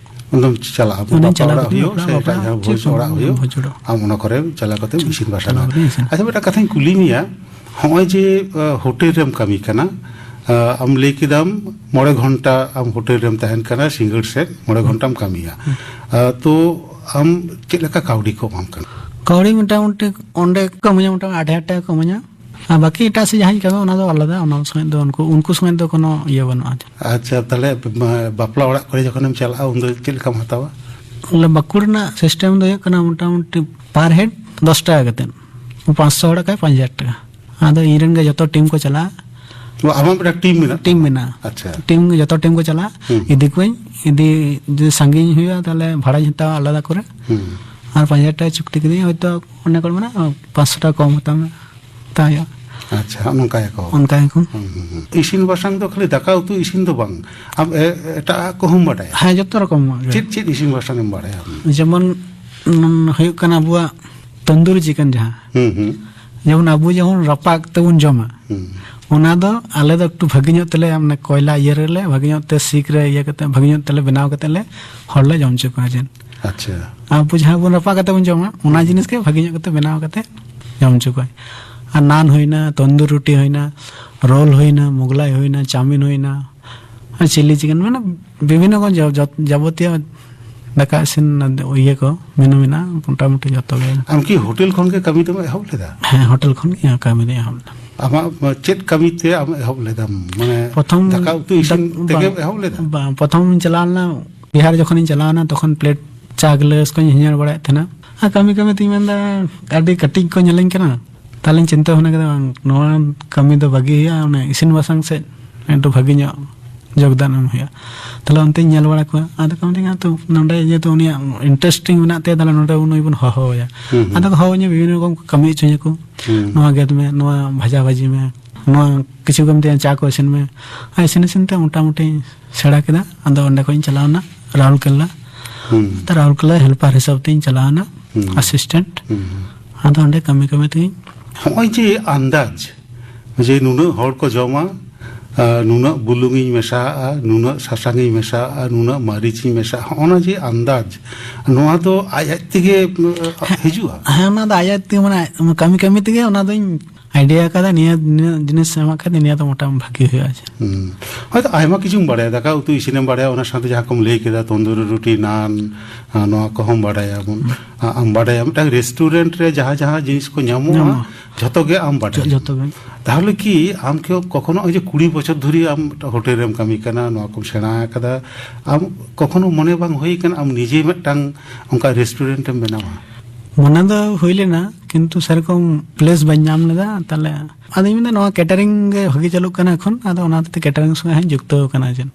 ᱚᱸᱰᱮᱢ ᱪᱟᱞᱟᱜᱼᱟ, ᱚᱸᱰᱮᱧ ᱵᱟᱯᱞᱟ ᱪᱟᱞᱟᱣ ᱚᱲᱟᱜ ᱠᱟᱛᱮ ᱦᱩᱭᱩᱜ ᱵᱟᱯᱞᱟ, ᱥᱮ ᱵᱟᱯᱞᱟ, ᱮᱴᱟᱜ ᱡᱟᱦᱟᱸ ᱪᱮᱫ ᱵᱷᱚᱡᱽ ᱠᱚ ᱚᱲᱟᱜ ᱦᱩᱭᱩᱜ, ᱵᱷᱚᱡᱽ ᱚᱲᱟᱜ᱾ ᱟᱢ ᱚᱱᱟ ᱠᱚᱨᱮ ᱪᱟᱞᱟᱣ ᱠᱟᱛᱮ ᱤᱥᱤᱱ ᱵᱟᱥᱟᱝᱟ᱾ ᱪᱟᱞᱟᱣ ᱠᱟᱛᱮ ᱤᱥᱤᱱ᱾ ᱟᱪᱪᱷᱟ, ᱢᱤᱫᱴᱟᱝ ᱠᱟᱛᱷᱟᱧ ᱠᱩᱞᱤ ᱢᱮᱭᱟ, ᱦᱚᱸᱜᱼᱚᱭ ᱡᱮ, ᱟ, ᱦᱳᱴᱮᱞ ᱨᱮᱢ ᱠᱟᱹᱢᱤ ᱠᱟᱱᱟ, ᱟ, ᱟᱢ ᱞᱟᱹᱭ ᱠᱮᱫᱟᱢ ᱢᱚᱬᱮ ᱜᱷᱚᱱᱴᱟ ᱟᱢ ᱦᱳᱴᱮᱞ ᱨᱮᱢ ᱛᱟᱦᱮᱱ ᱠᱟᱱᱟ, ᱥᱤᱸᱜᱟᱹᱲ ᱥᱮᱫ ᱢᱚᱬᱮ ᱜᱷᱚᱱᱴᱟᱢ ᱠᱟᱹᱢᱤᱭᱟ᱾ ᱦᱩᱸ᱾ ᱟ, ᱛᱚ ᱟᱢ ᱪᱮᱫ ᱞᱮᱠᱟ ᱠᱟᱹᱣᱰᱤ ᱠᱚ ᱮᱢᱟᱢ ᱠᱟᱱᱟ? ᱠᱟᱹᱣᱰᱤ ᱢᱚᱴᱟᱢᱩᱴᱤ ᱚᱸᱰᱮ ᱠᱚ ᱮᱢᱟᱹᱧᱟ, ᱢᱚᱴᱟᱢᱩᱴᱤ ᱟᱴ ᱦᱟᱡᱟᱨ ᱴᱟᱠᱟ ᱠᱚ ᱮᱢᱟᱹᱧᱟ᱾ ᱟᱨ ᱵᱟᱹᱠᱤ ᱮᱴᱟᱜ ᱥᱮᱫ ᱡᱟᱦᱟᱸᱧ ᱠᱟᱹᱢᱤ, ᱚᱱᱟ ᱫᱚ ᱟᱞᱟᱫᱟ, ᱚᱱᱟ ᱥᱚᱢᱚᱭ ᱫᱚ ᱩᱱᱠᱩ, ᱩᱱᱠᱩ ᱥᱚᱢᱚᱭ ᱫᱚ ᱠᱳᱱᱳ ᱤᱭᱟᱹ ᱵᱟᱹᱱᱩᱜᱼᱟ᱾ ᱟᱪᱪᱷᱟ, ᱛᱟᱦᱞᱮ ᱵᱟ-, ᱵᱟᱯᱞᱟ ᱚᱲᱟᱜ ᱠᱚᱨᱮ ᱡᱚᱠᱷᱚᱱᱮᱢ ᱪᱟᱞᱟᱜᱼᱟ, ᱩᱱᱫᱚ ᱪᱮᱫ ᱞᱮᱠᱟᱢ ᱦᱟᱛᱟᱣᱟ? ᱵᱚᱞᱮ, ᱵᱟᱸᱠᱩᱲ ᱨᱮᱱᱟᱜ ᱥᱤᱥᱴᱮᱢ ᱫᱚ ᱦᱩᱭᱩᱜ ᱠᱟᱱᱟ, ᱢᱚᱴᱟᱢᱩᱴᱤ per head ᱫᱚᱥ ᱴᱟᱠᱟ ᱠᱟᱛᱮᱫ, ᱯᱟᱸᱪᱥᱚ ᱦᱚᱲ ᱠᱷᱟᱡ ᱯᱟᱸᱪ ᱦᱟᱡᱟᱨ ᱴᱟᱠᱟ᱾ ᱟᱫᱚ ᱤᱧ ᱨᱮᱱ ᱜᱮ ᱡᱚᱛᱚ ᱴᱤᱢ ᱠᱚ ᱪᱟᱞᱟᱜᱼᱟ᱾ ᱚ, ᱟᱢᱟᱜ ᱢᱤᱫᱴᱟᱝ ᱴᱤᱢ ᱢᱮᱱᱟᱜ ᱴᱤᱢ ᱛᱟᱢᱟ? ᱢᱮᱱᱟᱜᱼᱟ᱾ ᱟᱪᱪᱷᱟ᱾ ᱴᱤᱢ, ᱡᱚᱛᱚ ᱴᱤᱢ ᱠᱚ ᱪᱟᱞᱟᱜᱼᱟ᱾ ᱦᱩᱸ᱾ ᱤᱫᱤ ᱠᱚᱣᱟᱧ, ᱤᱫᱤ, ᱡᱩᱫᱤ ᱥᱟᱺᱜᱤᱧ ᱦᱩᱭᱩᱜᱼᱟ, ᱛᱟᱦᱞᱮ ᱵᱷᱟᱲᱟᱧ ᱦᱟᱛᱟᱣᱟ ᱟᱞᱟᱫᱟ ᱠᱚᱨᱮ᱾ ᱦᱩᱸ᱾ ᱟᱨ ᱯᱟᱸᱪ ᱦᱟᱡᱟᱨ ᱴᱟᱠᱟ ᱪᱩᱠᱛᱤ ᱠᱤᱫᱤᱧ, ᱦᱚᱭᱛᱳ ᱚᱱᱮ ᱠᱚ ᱢᱮᱱᱟ, ᱯᱟᱸᱪᱥᱚ ᱴᱟᱠᱟ ᱠᱚᱢ ᱦᱟᱛᱟᱣ ᱢᱮ, ᱦᱟᱛᱟᱣ ᱦᱩᱭᱩᱜᱼᱟ᱾ ᱟᱪᱪᱷᱟ, ᱱᱚᱝᱠᱟ ᱜᱮᱠᱚ᱾ ᱚᱱᱠᱟ ᱜᱮᱠᱚ᱾ ᱦᱩᱸ, ᱦᱩᱸ, ᱦᱩᱸ᱾ ᱤᱥᱤᱱ ᱵᱟᱥᱟᱝ ᱫᱚ ᱠᱷᱟᱹᱞᱤ ᱫᱟᱠᱟ ᱩᱛᱩ ᱤᱥᱤᱱ ᱫᱚ ᱵᱟᱝ, ᱟᱢ ᱮ-, ᱮᱴᱟᱜ ᱠᱚᱦᱚᱸᱢ ᱵᱟᱰᱟᱭᱟ? ᱦᱮᱸ, ᱡᱚᱛᱚ ᱨᱚᱠᱚᱢᱟᱜ ᱜᱮ᱾ ᱪᱮᱫ ᱪᱮᱫ ᱤᱥᱤᱱ ᱵᱟᱥᱟᱝ ᱮᱢ ᱵᱟᱲᱟᱭᱟ ᱟᱢ? ᱡᱮᱢᱚᱱ, ᱩᱸ, ᱦᱩᱭᱩᱜ ᱠᱟᱱᱟ ᱟᱵᱚᱣᱟᱜ ᱛᱚᱱᱫᱩᱨᱤ ᱪᱤᱠᱮᱱ ᱡᱟᱦᱟᱸ᱾ ᱦᱩᱸ, ᱦᱩᱸ᱾ ᱡᱮᱢᱚᱱ ᱟᱵᱚ ᱡᱮᱢᱚᱱ ᱨᱟᱯᱟᱜ ᱠᱟᱛᱮ ᱵᱚᱱ ᱡᱚᱢᱟ, ᱦᱩᱸ᱾ ᱚᱱᱟ ᱫᱚ ᱟᱞᱮ ᱫᱚ ᱮᱠᱴᱩ ᱵᱷᱟᱹᱜᱤ ᱧᱚᱜ ᱛᱮᱞᱮ, ᱢᱟᱱᱮ, ᱠᱚᱭᱞᱟ ᱤᱭᱟᱹ ᱨᱮᱞᱮ ᱵᱷᱟᱹᱜᱤ ᱧᱚᱜ ᱛᱮ ᱥᱤᱠ ᱨᱮ ᱤᱭᱟᱹ ᱠᱟᱛᱮ, ᱵᱷᱟᱹᱜᱤ ᱧᱚᱜ ᱛᱮᱞᱮ ᱵᱮᱱᱟᱣ ᱠᱟᱛᱮ ᱞᱮ ᱦᱚᱲ ᱞᱮ ᱡᱚᱢ ᱦᱚᱪᱚ ᱠᱚᱣᱟ ᱪᱮᱫ᱾ ᱟᱪᱪᱷᱟ᱾ ᱟᱵᱚ ᱡᱟᱦᱟᱸ ᱵᱚᱱ ᱨᱟᱯᱟᱜ ᱠᱟᱛᱮ ᱵᱚᱱ ᱡᱚᱢᱟ, ᱚᱱᱟ ᱦᱩᱸ᱾ ᱡᱤᱱᱤᱥ ᱜᱮ ᱵᱷᱟᱹᱜᱤ ᱧᱚᱜ ᱠᱟᱛᱮ ᱵᱮᱱᱟᱣ ᱠᱟᱛᱮ ᱡᱚᱢ ᱦᱚᱪᱚ ᱠᱚᱣᱟ᱾ ᱟᱨ ᱱᱟᱱ ᱦᱩᱭᱱᱟ, ᱛᱚᱱᱫᱩᱨ ᱨᱩᱴᱤ ᱦᱩᱭᱱᱟ, ᱨᱳᱞ ᱦᱩᱭᱱᱟ, ᱢᱳᱜᱽᱞᱟᱭ ᱦᱩᱭᱱᱟ, ᱪᱟᱣᱢᱤᱱ ᱦᱩᱭᱱᱟ, ᱟᱨ ᱪᱤᱞᱤ ᱪᱤᱠᱮᱱ, ᱢᱟᱱᱮ, ᱵᱤᱵᱷᱤᱱᱱᱚ ᱨᱚᱠᱚᱢ ᱡᱟ-, ᱡᱟ-, ᱡᱟᱵᱚᱛᱤᱭᱚ ᱫᱟᱠᱟ ᱤᱥᱤᱱ ᱤᱭᱟᱹ ᱠᱚ, ᱢᱮᱱᱩ ᱢᱮᱱᱟᱜᱼᱟ, ᱢᱚᱴᱟᱢᱩᱴᱤ ᱡᱚᱛᱚ ᱜᱮ᱾ ᱟᱢ ᱠᱤ ᱦᱳᱴᱮᱞ ᱠᱷᱚᱱ ᱜᱮ ᱠᱟᱹᱢᱤ ᱫᱚᱢ ᱮᱦᱚᱵ ᱞᱮᱫᱟ? ᱦᱮᱸ, ᱦᱳᱴᱮᱞ ᱠᱷᱚᱱ ᱜᱮ ᱠᱟᱹᱢᱤ ᱫᱚᱧ ᱮᱦᱚᱵ ᱞᱮᱫᱟ᱾ ᱟᱢᱟᱜ ᱪᱮᱫ ᱠᱟᱹᱢᱤ ᱛᱮ ᱟᱢ ᱮᱦᱚᱵ ᱞᱮᱫᱟᱢ? ᱢᱟᱱᱮ, ᱯᱨᱚᱛᱷᱚᱢ ᱫᱟᱠᱟ ᱩᱛᱩ ᱤᱥᱤᱱ ᱫᱟᱠ-, ᱛᱮᱜᱮᱢ ᱵᱟᱝ, ᱮᱦᱚᱵ ᱞᱮᱫᱟ? ᱵᱟᱝ, ᱯᱨᱚᱛᱷᱚᱢ ᱤᱧ ᱪᱟᱞᱟᱣ ᱞᱮᱱᱟ, ᱵᱤᱦᱟᱨ ᱡᱚᱠᱷᱚᱱᱤᱧ ᱪᱟᱞᱟᱣ ᱮᱱᱟ, ᱛᱚᱠᱷᱚᱱ ᱯᱞᱮᱴ ᱪᱟ ᱜᱞᱟᱥ ᱠᱚᱧ ᱦᱤᱧᱦᱟᱹᱲ ᱵᱟᱲᱟᱭᱮᱫ ᱛᱟᱦᱮᱱᱟ᱾ ᱟᱨ ᱠᱟᱹᱢᱤ ᱠᱟᱹᱢᱤ ᱛᱤᱧ ᱢᱮᱱᱫᱟ, ᱟᱹᱰᱤ ᱠᱟᱹᱴᱤᱡ ᱠᱚ ᱧᱮᱞᱤᱧ ᱠᱟᱱᱟ᱾ ᱛᱟᱦᱞᱮᱧ ᱪᱤᱱᱛᱟᱹ ᱵᱷᱟᱵᱽᱱᱟ ᱠᱮᱫᱟ, ᱵᱟᱝ, ᱱᱚᱣᱟ ᱠᱟᱹᱢᱤ ᱫᱚ ᱵᱟᱹᱜᱤ ᱦᱩᱭᱩᱜᱼᱟ, ᱚᱱᱮ ᱤᱥᱤᱱ ᱵᱟᱥᱟᱝ ᱥᱮᱫ ᱮᱠᱴᱩ ᱵᱷᱟᱹᱜᱤ ᱧᱚᱜ ᱡᱳᱜᱽᱫᱟᱱ ᱮᱢ ᱦᱩᱭᱩᱜᱼᱟ᱾ ᱛᱟᱦᱞᱮ ᱚᱱᱛᱮᱧ ᱧᱮᱞ ᱵᱟᱲᱟ ᱠᱚᱣᱟ, ᱟᱫᱚ ᱠᱚ ᱢᱤᱛᱟᱹᱧᱟ, "ᱛᱚ, ᱱᱚᱰᱮ ᱡᱮᱦᱮᱛᱩ ᱩᱱᱤᱭᱟᱜ ᱤᱱᱴᱟᱨᱮᱥᱴᱤᱝ ᱢᱮᱱᱟᱜ ᱛᱟᱭᱟ, ᱛᱟᱦᱞᱮ ᱱᱚᱰᱮ ᱱᱩᱭ ᱵᱚᱱ ᱦᱚᱦᱚ ᱟᱭᱟ᱾" ᱦᱩᱸ, ᱦᱩᱸ᱾ ᱟᱫᱚ ᱠᱚ ᱦᱚᱦᱚ ᱤᱧᱟ, ᱵᱤᱵᱷᱤᱱᱱᱚ ᱨᱚᱠᱚᱢ ᱠᱚ ᱠᱟᱹᱢᱤ ᱦᱚᱪᱚᱧᱟᱠᱚ᱾ ᱦᱩᱸ᱾ ᱱᱚᱣᱟ ᱜᱮᱫ ᱢᱮ, ᱱᱚᱣᱟ ᱵᱷᱟᱡᱟ ᱵᱷᱟᱹᱡᱤ ᱢᱮ, ᱱᱚᱣᱟ ᱠᱤᱪᱷᱩ ᱠᱚ ᱢᱤᱛᱟᱹᱧᱟ, "ᱪᱟ ᱠᱚ ᱤᱥᱤᱱ ᱢᱮ᱾" ᱟᱨ ᱤᱥᱤᱱ ᱤᱥᱤᱱ ᱛᱮ ᱢᱚᱴᱟᱢᱩᱴᱤᱧ ᱥᱮᱬᱟ ᱠᱮᱫᱟ᱾ ᱟᱫᱚ ᱚᱸᱰᱮ ᱠᱷᱚᱱᱤᱧ ᱪᱟᱞᱟᱣᱱᱟ ᱨᱟᱩᱨᱠᱮᱞᱟ᱾ ᱦᱩᱸ᱾ ᱟᱫᱚ ᱨᱟᱩᱨᱠᱮᱞᱟ ᱦᱮᱞᱯᱟᱨ ᱦᱤᱥᱟᱹᱵ ᱛᱤᱧ ᱪᱟᱞᱟᱣᱱᱟ, ᱦᱩᱸ᱾ ᱟᱥᱤᱥᱴᱮᱱᱴ᱾ ᱦᱩᱸ, ᱦᱩᱸ᱾ ᱟᱫᱚ ᱚᱸᱰᱮ ᱠᱟᱹᱢᱤ ᱠᱟᱹᱢᱤ ᱛᱮᱜᱤᱧ ᱦᱚᱸᱜᱼᱚᱭ ᱡᱮ ᱟᱱᱫᱟᱡᱽ, ᱡᱮ ᱱᱩᱱᱟᱹᱜ ᱦᱚᱲ ᱠᱚ ᱡᱚᱢᱟ, ᱟᱨ ᱱᱩᱱᱟᱹᱜ ᱵᱩᱞᱩᱝ ᱤᱧ ᱢᱮᱥᱟᱣᱟᱜᱼᱟ, ᱱᱩᱱᱟᱹᱜ ᱥᱟᱥᱟᱝ ᱤᱧ ᱢᱮᱥᱟᱣᱟᱜᱼᱟ, ᱱᱩᱱᱟᱹᱜ ᱢᱟᱹᱨᱤᱪ ᱤᱧ ᱢᱮᱥᱟᱣᱟᱜᱼᱟ, ᱦᱚᱸᱜᱼᱚ ᱱᱟ ᱡᱮ ᱟᱱᱫᱟᱡᱽ, ᱱᱚᱣᱟ ᱫᱚ ᱟᱡ ᱟᱡ ᱛᱮᱜᱮ, ᱩᱸ, ᱦᱤᱡᱩᱜᱼᱟ? ᱦᱮᱸ, ᱚᱱᱟ ᱫᱚ ᱟᱡ ᱟᱡ ᱛᱮᱜᱮ, ᱢᱟᱱᱮ, ᱠᱟᱹᱢᱤ ᱠᱟᱹᱢᱤ ᱛᱮᱜᱮ ᱚᱱᱟ ᱫᱚᱧ ᱟᱭᱰᱤᱭᱟ ᱟᱠᱟᱫᱟ, ᱱᱤᱭᱟᱹ, ᱱᱤᱭᱟᱹ ᱡᱤᱱᱤᱥ ᱮᱢᱟᱜ ᱠᱷᱟᱱ ᱱᱤᱭᱟᱹ ᱫᱚ ᱢᱚᱴᱟᱢᱩᱴᱤ ᱵᱷᱟᱜᱤ ᱦᱩᱭᱩᱜᱼᱟ᱾ ᱟᱪᱪᱷᱟ᱾ ᱦᱩᱸ᱾ ᱦᱚᱭᱛᱚ ᱟᱭᱢᱟ ᱠᱤᱪᱷᱩᱢ ᱵᱟᱲᱟᱭᱟ, ᱫᱟᱠᱟ ᱩᱛᱩ ᱤᱥᱤᱱᱮᱢ ᱵᱟᱲᱟᱭᱟ, ᱚᱱᱟ ᱥᱟᱶᱛᱮ ᱡᱟᱦᱟᱸ ᱠᱚᱢ ᱞᱟᱹᱭ ᱠᱮᱫᱟ ᱛᱚᱱᱫᱩᱨᱤ ᱨᱩᱴᱤ, ᱱᱟᱱ, ᱟᱨ ᱱᱚᱣᱟ ᱠᱚᱦᱚᱸᱢ ᱵᱟᱲᱟᱭᱟ᱾ ᱵᱚᱱ ᱟ- ᱟᱢ ᱵᱟᱲᱟᱭᱟ ᱢᱤᱫᱴᱟᱝ ᱨᱮᱥᱴᱩᱨᱮᱱᱴ ᱨᱮ ᱡᱟᱦᱟᱸ ᱡᱟᱦᱟᱸ ᱡᱤᱱᱤᱥ ᱠᱚ ᱧᱟᱢᱚᱜᱼᱟ, ᱧᱟᱢᱚᱜᱼᱟ᱾ ᱡᱷᱚᱛᱚ ᱜᱮ ᱟᱢ ᱵᱟᱰᱟᱭᱟ᱾ ᱡᱷᱚᱛᱚ ᱜᱮ᱾ ᱛᱟᱦᱚᱞᱮ ᱠᱤ ᱟᱢ ᱠᱤ ᱠᱚᱠᱷᱚᱱᱳ ᱱᱚᱜᱼᱚᱭ ᱡᱮ ᱠᱩᱲᱤ ᱵᱚᱪᱷᱚᱨ ᱫᱷᱩᱨᱤ ᱟᱢ ᱢᱤᱫᱴᱟᱝ ᱦᱳᱴᱮᱞ ᱨᱮᱢ ᱠᱟᱹᱢᱤ ᱠᱟᱱᱟ, ᱱᱚᱣᱟ ᱠᱚᱢ ᱥᱮᱬᱟ ᱟᱠᱟᱫᱟ, ᱟᱢ ᱠᱚᱠᱷᱚᱱᱳ ᱢᱚᱱᱮ ᱵᱟᱝ ᱦᱩᱭ ᱟᱠᱟᱱᱟ ᱟᱢ ᱱᱤᱡᱮ ᱢᱤᱫᱴᱟᱝ ᱚᱱᱠᱟ ᱨᱮᱥᱴᱩᱨᱮᱱᱴ ᱮᱢ ᱵᱮᱱᱟᱣᱟ? ᱢᱚᱱᱮ ᱫᱚ ᱦᱩᱭ ᱞᱮᱱᱟ, ᱠᱤᱱᱛᱩ ᱥᱮᱨᱚᱠᱚᱢ ᱯᱞᱮᱥ ᱵᱟᱹᱧ ᱧᱟᱢ ᱞᱮᱫᱟ᱾ ᱛᱟᱦᱞᱮ ᱟᱫᱚᱧ ᱢᱮᱱᱫᱟ ᱱᱚᱣᱟ ᱠᱮᱴᱟᱨᱤᱝ ᱜᱮ ᱵᱷᱟᱜᱤ ᱪᱟᱹᱞᱩᱜ ᱠᱟᱱᱟ ᱮᱠᱷᱚᱱ, ᱟᱫᱚ ᱚᱱᱟ ᱦᱚᱛᱮᱡ ᱛᱮ ᱠᱮᱴᱟᱨᱤᱝ ᱥᱚᱸᱜᱮ ᱦᱚᱸᱧ ᱡᱩᱠᱛᱚ ᱟᱠᱟᱱᱟ᱾ ᱪᱮᱫ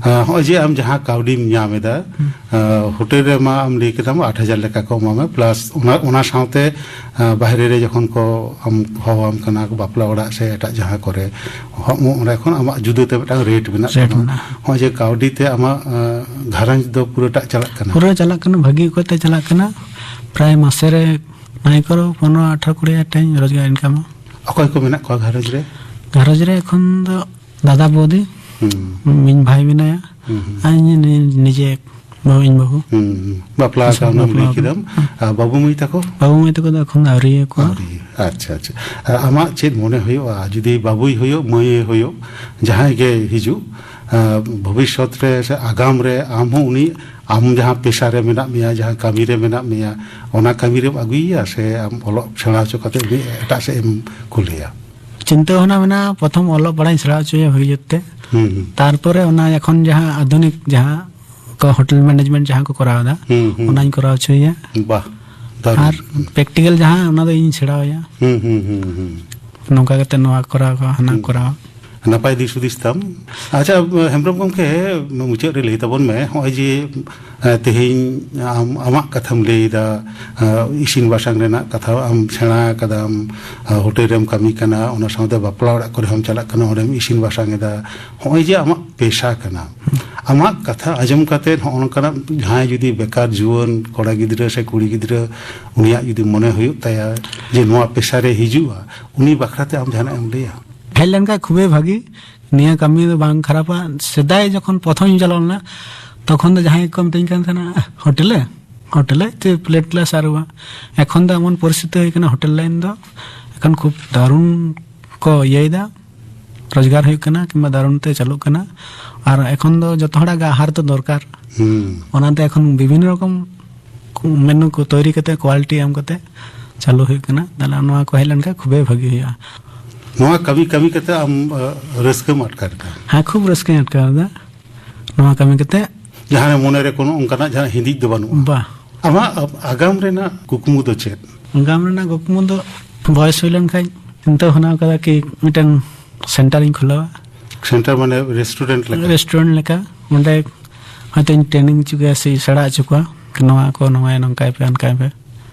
ᱟᱸ, ᱦᱚᱸᱜᱼᱚᱭ ᱡᱮ ᱟᱢ ᱡᱟᱦᱟᱸ ᱠᱟᱹᱣᱰᱤᱢ ᱧᱟᱢ ᱮᱫᱟ, ᱟᱸ, ᱦᱳᱴᱮᱞ ᱨᱮᱢᱟ ᱟᱢ ᱞᱟᱹᱭ ᱠᱮᱫᱟᱢ ᱟᱴ ᱦᱟᱡᱟᱨ ᱞᱮᱠᱟ ᱠᱚ ᱮᱢᱟᱢᱟ, ᱯᱞᱟᱥ ᱚᱱᱟ, ᱚᱱᱟ ᱥᱟᱶᱛᱮ, ᱟᱸ, ᱵᱟᱦᱨᱮ ᱨᱮ ᱡᱚᱠᱷᱚᱱ ᱠᱚ ᱟᱢ ᱦᱚᱦᱚᱣᱟᱢ ᱠᱟᱱᱟ ᱵᱟᱯᱞᱟ ᱚᱲᱟᱜ ᱥᱮ ᱮᱴᱟᱜ ᱡᱟᱦᱟᱸ ᱠᱚᱨᱮ, ᱦᱚᱸ, ᱚᱸᱰᱮ ᱠᱷᱚᱱ ᱟᱢᱟᱜ ᱡᱩᱫᱟᱹᱛᱮ ᱢᱤᱫᱴᱟᱝ ᱨᱮᱴ ᱢᱮᱱᱟᱜ ᱨᱮᱴ ᱛᱟᱢᱟ᱾ ᱢᱮᱱᱟᱜᱼᱟ᱾ ᱦᱚᱸᱜᱼᱚᱭ ᱡᱮ ᱠᱟᱹᱣᱰᱤ ᱛᱮ ᱟᱢᱟᱜ, ᱟᱸ, ᱜᱷᱟᱨᱚᱸᱡᱽ ᱫᱚ ᱯᱩᱨᱟᱹᱴᱟᱜ ᱪᱟᱞᱟᱜ ᱠᱟᱱᱟ? ᱯᱩᱨᱟᱹ ᱪᱟᱞᱟᱜ ᱠᱟᱱᱟ, ᱵᱷᱟᱹᱜᱤ ᱚᱠᱚᱡ ᱛᱮ ᱪᱟᱞᱟᱜ ᱠᱟᱱᱟ᱾ ᱯᱨᱟᱭ ᱢᱟᱥᱮ ᱨᱮ ᱱᱟᱭ ᱠᱚᱨᱚ ᱯᱚᱱᱨᱚ ᱟᱴᱷᱨᱚ ᱠᱩᱲᱤ ᱦᱟᱡᱟᱨ ᱴᱟᱠᱟᱧ ᱨᱳᱡᱽᱜᱟᱨ ᱤᱱᱠᱟᱢᱟ᱾ ᱚᱠᱚᱭ ᱠᱚ ᱢᱮᱱᱟᱜ ᱠᱚᱣᱟ ᱜᱷᱟᱨᱚᱸᱡᱽ ᱨᱮ? ᱜᱷᱟᱨᱚᱸᱡᱽ ᱨᱮ ᱮᱠᱷᱚᱱ ᱫᱚ ᱫᱟᱫᱟ ᱵᱟᱹᱵᱩ ᱫᱤ, ᱦᱩᱸ᱾ ᱤᱧ ᱵᱷᱟᱭ ᱢᱮᱱᱟᱭᱟ, ᱦᱩᱸ, ᱦᱩᱸ᱾ ᱟᱨ ᱤᱧ ᱱᱤ-, ᱱᱤᱡᱮ ᱵᱟᱹᱦᱩ, ᱤᱧ ᱵᱟᱹᱦᱩ᱾ ᱦᱩᱸ, ᱦᱩᱸ᱾ ᱵᱟᱯᱞᱟ ᱟᱪᱪᱷᱟ, ᱟᱠᱟᱱᱟᱢ ᱵᱟᱯᱞᱟ ᱞᱟᱹᱭ ᱟᱠᱟᱱᱟ᱾ ᱠᱮᱫᱟᱢ᱾ ᱟᱨ ᱵᱟᱹᱵᱩ ᱢᱟᱹᱭ ᱛᱟᱠᱚ? ᱵᱟᱹᱵᱩ ᱢᱟᱹᱭ ᱛᱟᱠᱚ ᱫᱚ ᱮᱠᱷᱚᱱ ᱫᱚ ᱟᱹᱣᱨᱤᱭᱟᱠᱚᱣᱟ᱾ ᱟᱹᱣᱨᱤ᱾ ᱟᱪᱪᱷᱟ, ᱟᱪᱪᱷᱟ᱾ ᱟᱨ ᱟᱢᱟᱜ ᱪᱮᱫ ᱢᱚᱱᱮ ᱦᱩᱭᱩᱜᱼᱟ, ᱡᱩᱫᱤ ᱵᱟᱹᱵᱩᱭ ᱦᱩᱭᱩᱜ, ᱢᱟᱹᱭᱮ ᱦᱩᱭᱩᱜ, ᱡᱟᱦᱟᱸᱭ ᱜᱮ ᱦᱤᱡᱩᱜ, ᱟᱨ ᱵᱷᱚᱵᱤᱥᱥᱚᱛ ᱨᱮ ᱥᱮ ᱟᱜᱟᱢ ᱨᱮ ᱟᱢ ᱦᱚᱸ ᱩᱱᱤ, ᱟᱢ ᱡᱟᱦᱟᱸ ᱯᱮᱥᱟ ᱨᱮ ᱢᱮᱱᱟᱜ ᱢᱮᱭᱟ, ᱡᱟᱦᱟᱸ ᱠᱟᱹᱢᱤ ᱨᱮ ᱢᱮᱱᱟᱜ ᱢᱮᱭᱟ, ᱚᱱᱟ ᱠᱟᱹᱢᱤ ᱨᱮᱢ ᱟᱹᱜᱩᱭᱮᱭᱟ ᱥᱮ ᱟᱢ ᱚᱞᱚᱜ ᱥᱮᱬᱟ ᱦᱚᱪᱚ ᱠᱟᱛᱮ ᱩᱱᱤ ᱮᱴᱟᱜ ᱥᱮᱫ ᱮᱢ ᱠᱩᱞᱮᱭᱟ? ᱪᱤᱱᱛᱟᱹ ᱵᱷᱟᱵᱽᱱᱟ ᱢᱮᱱᱟᱜᱼᱟ, ᱯᱨᱚᱛᱷᱚᱢ ᱚᱞᱚᱜ ᱯᱟᱲᱦᱟᱜ ᱤᱧ ᱥᱮᱬᱟ ᱦᱚᱪᱚᱭᱮᱭᱟ ᱵᱷᱟᱹᱜᱤ ᱡᱩᱛ ᱛᱮ᱾ ᱦᱩᱸ, ᱦᱩᱸ᱾ ᱛᱟᱨᱯᱚᱨᱮ ᱚᱱᱟ ᱮᱠᱷᱚᱱ ᱡᱟᱦᱟᱸ ᱟᱫᱷᱩᱱᱤᱠ ᱡᱟᱦᱟᱸ ᱠᱚ ᱦᱳᱴᱮᱞ ᱢᱮᱱᱮᱡᱽᱢᱮᱱᱴ ᱡᱟᱦᱟᱸ ᱠᱚ ᱠᱚᱨᱟᱣ ᱮᱫᱟ, ᱦᱩᱸ, ᱦᱩᱸ᱾ ᱚᱱᱟᱧ ᱠᱚᱨᱟᱣ ᱦᱚᱪᱚᱭᱮᱭᱟ᱾ ᱵᱟᱦ, ᱫᱟᱨᱩᱱ᱾ ᱟᱨ ᱯᱨᱮᱠᱴᱤᱠᱮᱞ ᱡᱟᱦᱟᱸ, ᱚᱱᱟ ᱫᱚ ᱤᱧ ᱥᱮᱬᱟᱣᱟᱭᱟ᱾ ᱦᱩᱸ, ᱦᱩᱸ, ᱦᱩᱸ, ᱦᱩᱸ᱾ ᱱᱚᱝᱠᱟ ᱠᱟᱛᱮ ᱱᱚᱣᱟ ᱠᱚᱨᱟᱣ, ᱦᱟᱱᱟ ᱠᱚᱨᱟᱣ᱾ ᱱᱟᱯᱟᱭ ᱫᱤᱥ ᱦᱩᱫᱤᱥ ᱛᱟᱢ᱾ ᱟᱪᱪᱷᱟ, ᱦᱮᱢᱵᱨᱚᱢ ᱜᱚᱢᱠᱮ, ᱢᱩᱪᱟᱹᱫ ᱨᱮ ᱞᱟᱹᱭ ᱛᱟᱵᱚᱱ ᱢᱮ, ᱦᱚᱸᱜᱼᱚᱭ ᱡᱮ, ᱮ, ᱛᱮᱦᱮᱧ ᱟᱢ ᱟᱢᱟᱜ ᱠᱟᱛᱷᱟᱢ ᱞᱟᱹᱭ ᱮᱫᱟ, ᱮ, ᱤᱥᱤᱱ ᱵᱟᱥᱟᱝ ᱨᱮᱱᱟᱜ ᱠᱟᱛᱷᱟ ᱟᱢ ᱥᱮᱬᱟ ᱟᱠᱟᱫᱟᱢ, ᱮ, ᱦᱳᱴᱮᱞ ᱨᱮᱢ ᱠᱟᱹᱢᱤ ᱠᱟᱱᱟ, ᱚᱱᱟ ᱥᱟᱶᱛᱮ ᱵᱟᱯᱞᱟ ᱚᱲᱟᱜ ᱠᱚᱨᱮ ᱦᱚᱸᱢ ᱪᱟᱞᱟᱜ ᱠᱟᱱᱟ, ᱚᱸᱰᱮᱢ ᱤᱥᱤᱱ ᱵᱟᱥᱟᱝ ᱮᱫᱟ, ᱦᱚᱸᱜᱼᱚᱭ ᱡᱮ ᱟᱢᱟᱜ ᱯᱮᱥᱟ ᱠᱟᱱᱟ, ᱟᱢᱟᱜ ᱠᱟᱛᱷᱟ ᱟᱸᱡᱚᱢ ᱠᱟᱛᱮ ᱦᱚᱸᱜᱼᱚ ᱱᱚᱝᱠᱟᱱᱟᱜ ᱡᱟᱦᱟᱸᱭ ᱡᱩᱫᱤ ᱵᱮᱠᱟᱨ ᱡᱩᱣᱟᱹᱱ ᱠᱚᱲᱟ ᱜᱤᱫᱽᱨᱟᱹ ᱥᱮ ᱠᱩᱲᱤ ᱜᱤᱫᱽᱨᱟᱹ ᱩᱱᱤᱭᱟᱜ ᱡᱩᱫᱤ ᱢᱚᱱᱮ ᱦᱩᱭᱩᱜ ᱛᱟᱭᱟ ᱡᱮ ᱱᱚᱣᱟ ᱯᱮᱥᱟ ᱨᱮ ᱦᱤᱡᱩᱜᱼᱟ, ᱩᱱᱤ ᱵᱟᱠᱷᱨᱟ ᱛᱮ ᱟᱢ ᱡᱟᱦᱟᱱᱟᱜ ᱮᱢ ᱞᱟᱹᱭᱟ? ᱦᱮᱡ ᱞᱮᱱᱠᱷᱟᱱ ᱠᱷᱩᱵᱮ ᱵᱷᱟᱹᱜᱤ, ᱱᱤᱭᱟᱹ ᱠᱟᱹᱢᱤ ᱫᱚ ᱵᱟᱝ ᱠᱷᱟᱨᱟᱯᱟ᱾ ᱥᱮᱫᱟᱭ ᱡᱚᱠᱷᱚᱱ ᱯᱨᱚᱛᱷᱚᱢ ᱤᱧ ᱪᱟᱞᱟᱣ ᱞᱮᱱᱟ, ᱛᱚᱠᱷᱚᱱ ᱫᱚ ᱡᱟᱦᱟᱸᱭ ᱠᱚ ᱢᱤᱛᱟᱹᱧ ᱠᱟᱱ ᱛᱟᱦᱮᱱᱟ, "ᱦᱳᱴᱮᱞ ᱨᱮ, ᱦᱳᱴᱮᱞ ᱨᱮ ᱪᱮᱫ ᱯᱞᱮᱴ ᱜᱞᱟᱥ ᱟᱹᱨᱩᱵᱟ?" ᱮᱠᱷᱚᱱ ᱫᱚ ᱮᱢᱚᱱ ᱯᱚᱨᱤᱥᱛᱷᱤᱛᱤ ᱦᱩᱭ ᱠᱟᱱᱟ, ᱦᱳᱴᱮᱞ ᱞᱟᱭᱤᱱ ᱫᱚ ᱮᱠᱷᱚᱱ ᱠᱷᱩᱵ ᱫᱟᱨᱩᱱ ᱠᱚ ᱤᱭᱟᱹᱭᱮᱫᱟ, ᱨᱳᱡᱽᱜᱟᱨ ᱦᱩᱭᱩᱜ ᱠᱟᱱᱟ ᱠᱤᱝᱵᱟ ᱫᱟᱨᱩᱱ ᱛᱮ ᱪᱟᱹᱞᱩᱜ ᱠᱟᱱᱟ᱾ ᱟᱨ ᱮᱠᱷᱚᱱ ᱫᱚ ᱡᱚᱛᱚ ᱦᱚᱲᱟᱜ ᱜᱮ ᱟᱦᱟᱨ ᱫᱚ ᱫᱚᱨᱠᱟᱨ᱾ ᱦᱩᱸ᱾ ᱚᱱᱟᱛᱮ ᱮᱠᱷᱚᱱ ᱵᱤᱵᱷᱤᱱᱱᱚ ᱨᱚᱠᱚᱢ ᱢᱮᱱᱩ ᱠᱚ ᱛᱚᱭᱨᱤ ᱠᱟᱛᱮ, ᱠᱳᱣᱟᱞᱤᱴᱤ ᱮᱢ ᱠᱟᱛᱮ ᱪᱟᱹᱞᱩ ᱦᱩᱭᱩᱜ ᱠᱟᱱᱟ᱾ ᱛᱟᱦᱞᱮ ᱱᱚᱣᱟ ᱠᱚ ᱦᱮᱡ ᱞᱮᱱᱠᱷᱟᱱ ᱠᱷᱩᱵᱮ ᱵᱷᱟᱹᱜᱤ ᱦᱩᱭᱩᱜᱼᱟ᱾ ᱱᱚᱣᱟ ᱠᱟᱹᱢᱤ ᱠᱟᱹᱢᱤ ᱠᱟᱛᱮ ᱟᱢ, ᱟ, ᱨᱟᱹᱥᱠᱟᱹᱢ ᱟᱴᱠᱟᱨ ᱮᱫᱟ? ᱦᱮᱸ, ᱠᱷᱩᱵ ᱨᱟᱹᱥᱠᱟᱹᱧ ᱟᱴᱠᱟᱨ ᱮᱫᱟ ᱱᱚᱣᱟ ᱠᱟᱹᱢᱤ ᱠᱟᱛᱮ᱾ ᱡᱟᱦᱟᱸ ᱨᱮ ᱢᱚᱱᱮᱨᱮ ᱠᱳᱱᱳ ᱚᱱᱠᱟᱱᱟᱜ ᱡᱟᱦᱟᱸ ᱦᱤᱸᱫᱤᱡ ᱫᱚ ᱵᱟᱹᱱᱩᱜᱼᱟ? ᱵᱟ᱾ ᱟᱢᱟᱜ ᱟ-, ᱟᱜᱟᱢ ᱨᱮᱱᱟᱜ ᱠᱩᱠᱢᱩ ᱫᱚ ᱪᱮᱫ? ᱟᱜᱟᱢ ᱨᱮᱱᱟᱜ ᱠᱩᱠᱢᱩ ᱫᱚ ᱵᱚᱭᱮᱥ ᱦᱩᱭ ᱞᱮᱱᱠᱷᱟᱱ ᱪᱤᱱᱛᱟᱹ ᱵᱷᱟᱵᱽᱱᱟ ᱟᱠᱟᱫᱟ ᱠᱤ ᱢᱤᱫᱴᱮᱱ ᱥᱮᱱᱴᱟᱨ ᱤᱧ ᱠᱷᱩᱞᱟᱹᱣᱟ᱾ ᱥᱮᱱᱴᱟᱨ ᱢᱟᱱᱮ ᱨᱮᱥᱴᱩᱨᱮᱱᱴ ᱞᱮᱠᱟ? ᱨᱮᱥᱴᱩᱨᱮᱱᱴ ᱞᱮᱠᱟ᱾ ᱚᱸᱰᱮ ᱦᱚᱭᱛᱳᱧ ᱴᱨᱮᱱᱤᱝ ᱦᱚᱪᱚ ᱠᱚᱣᱟ ᱥᱮ ᱥᱮᱬᱟ ᱦᱚᱪᱚ ᱠᱚᱣᱟ᱾ ᱱᱚᱣᱟ ᱠᱚ, ᱱᱚᱣᱟ ᱱᱚᱝᱠᱟᱭ ᱯᱮ, ᱚᱱᱠᱟᱭ ᱯᱮ᱾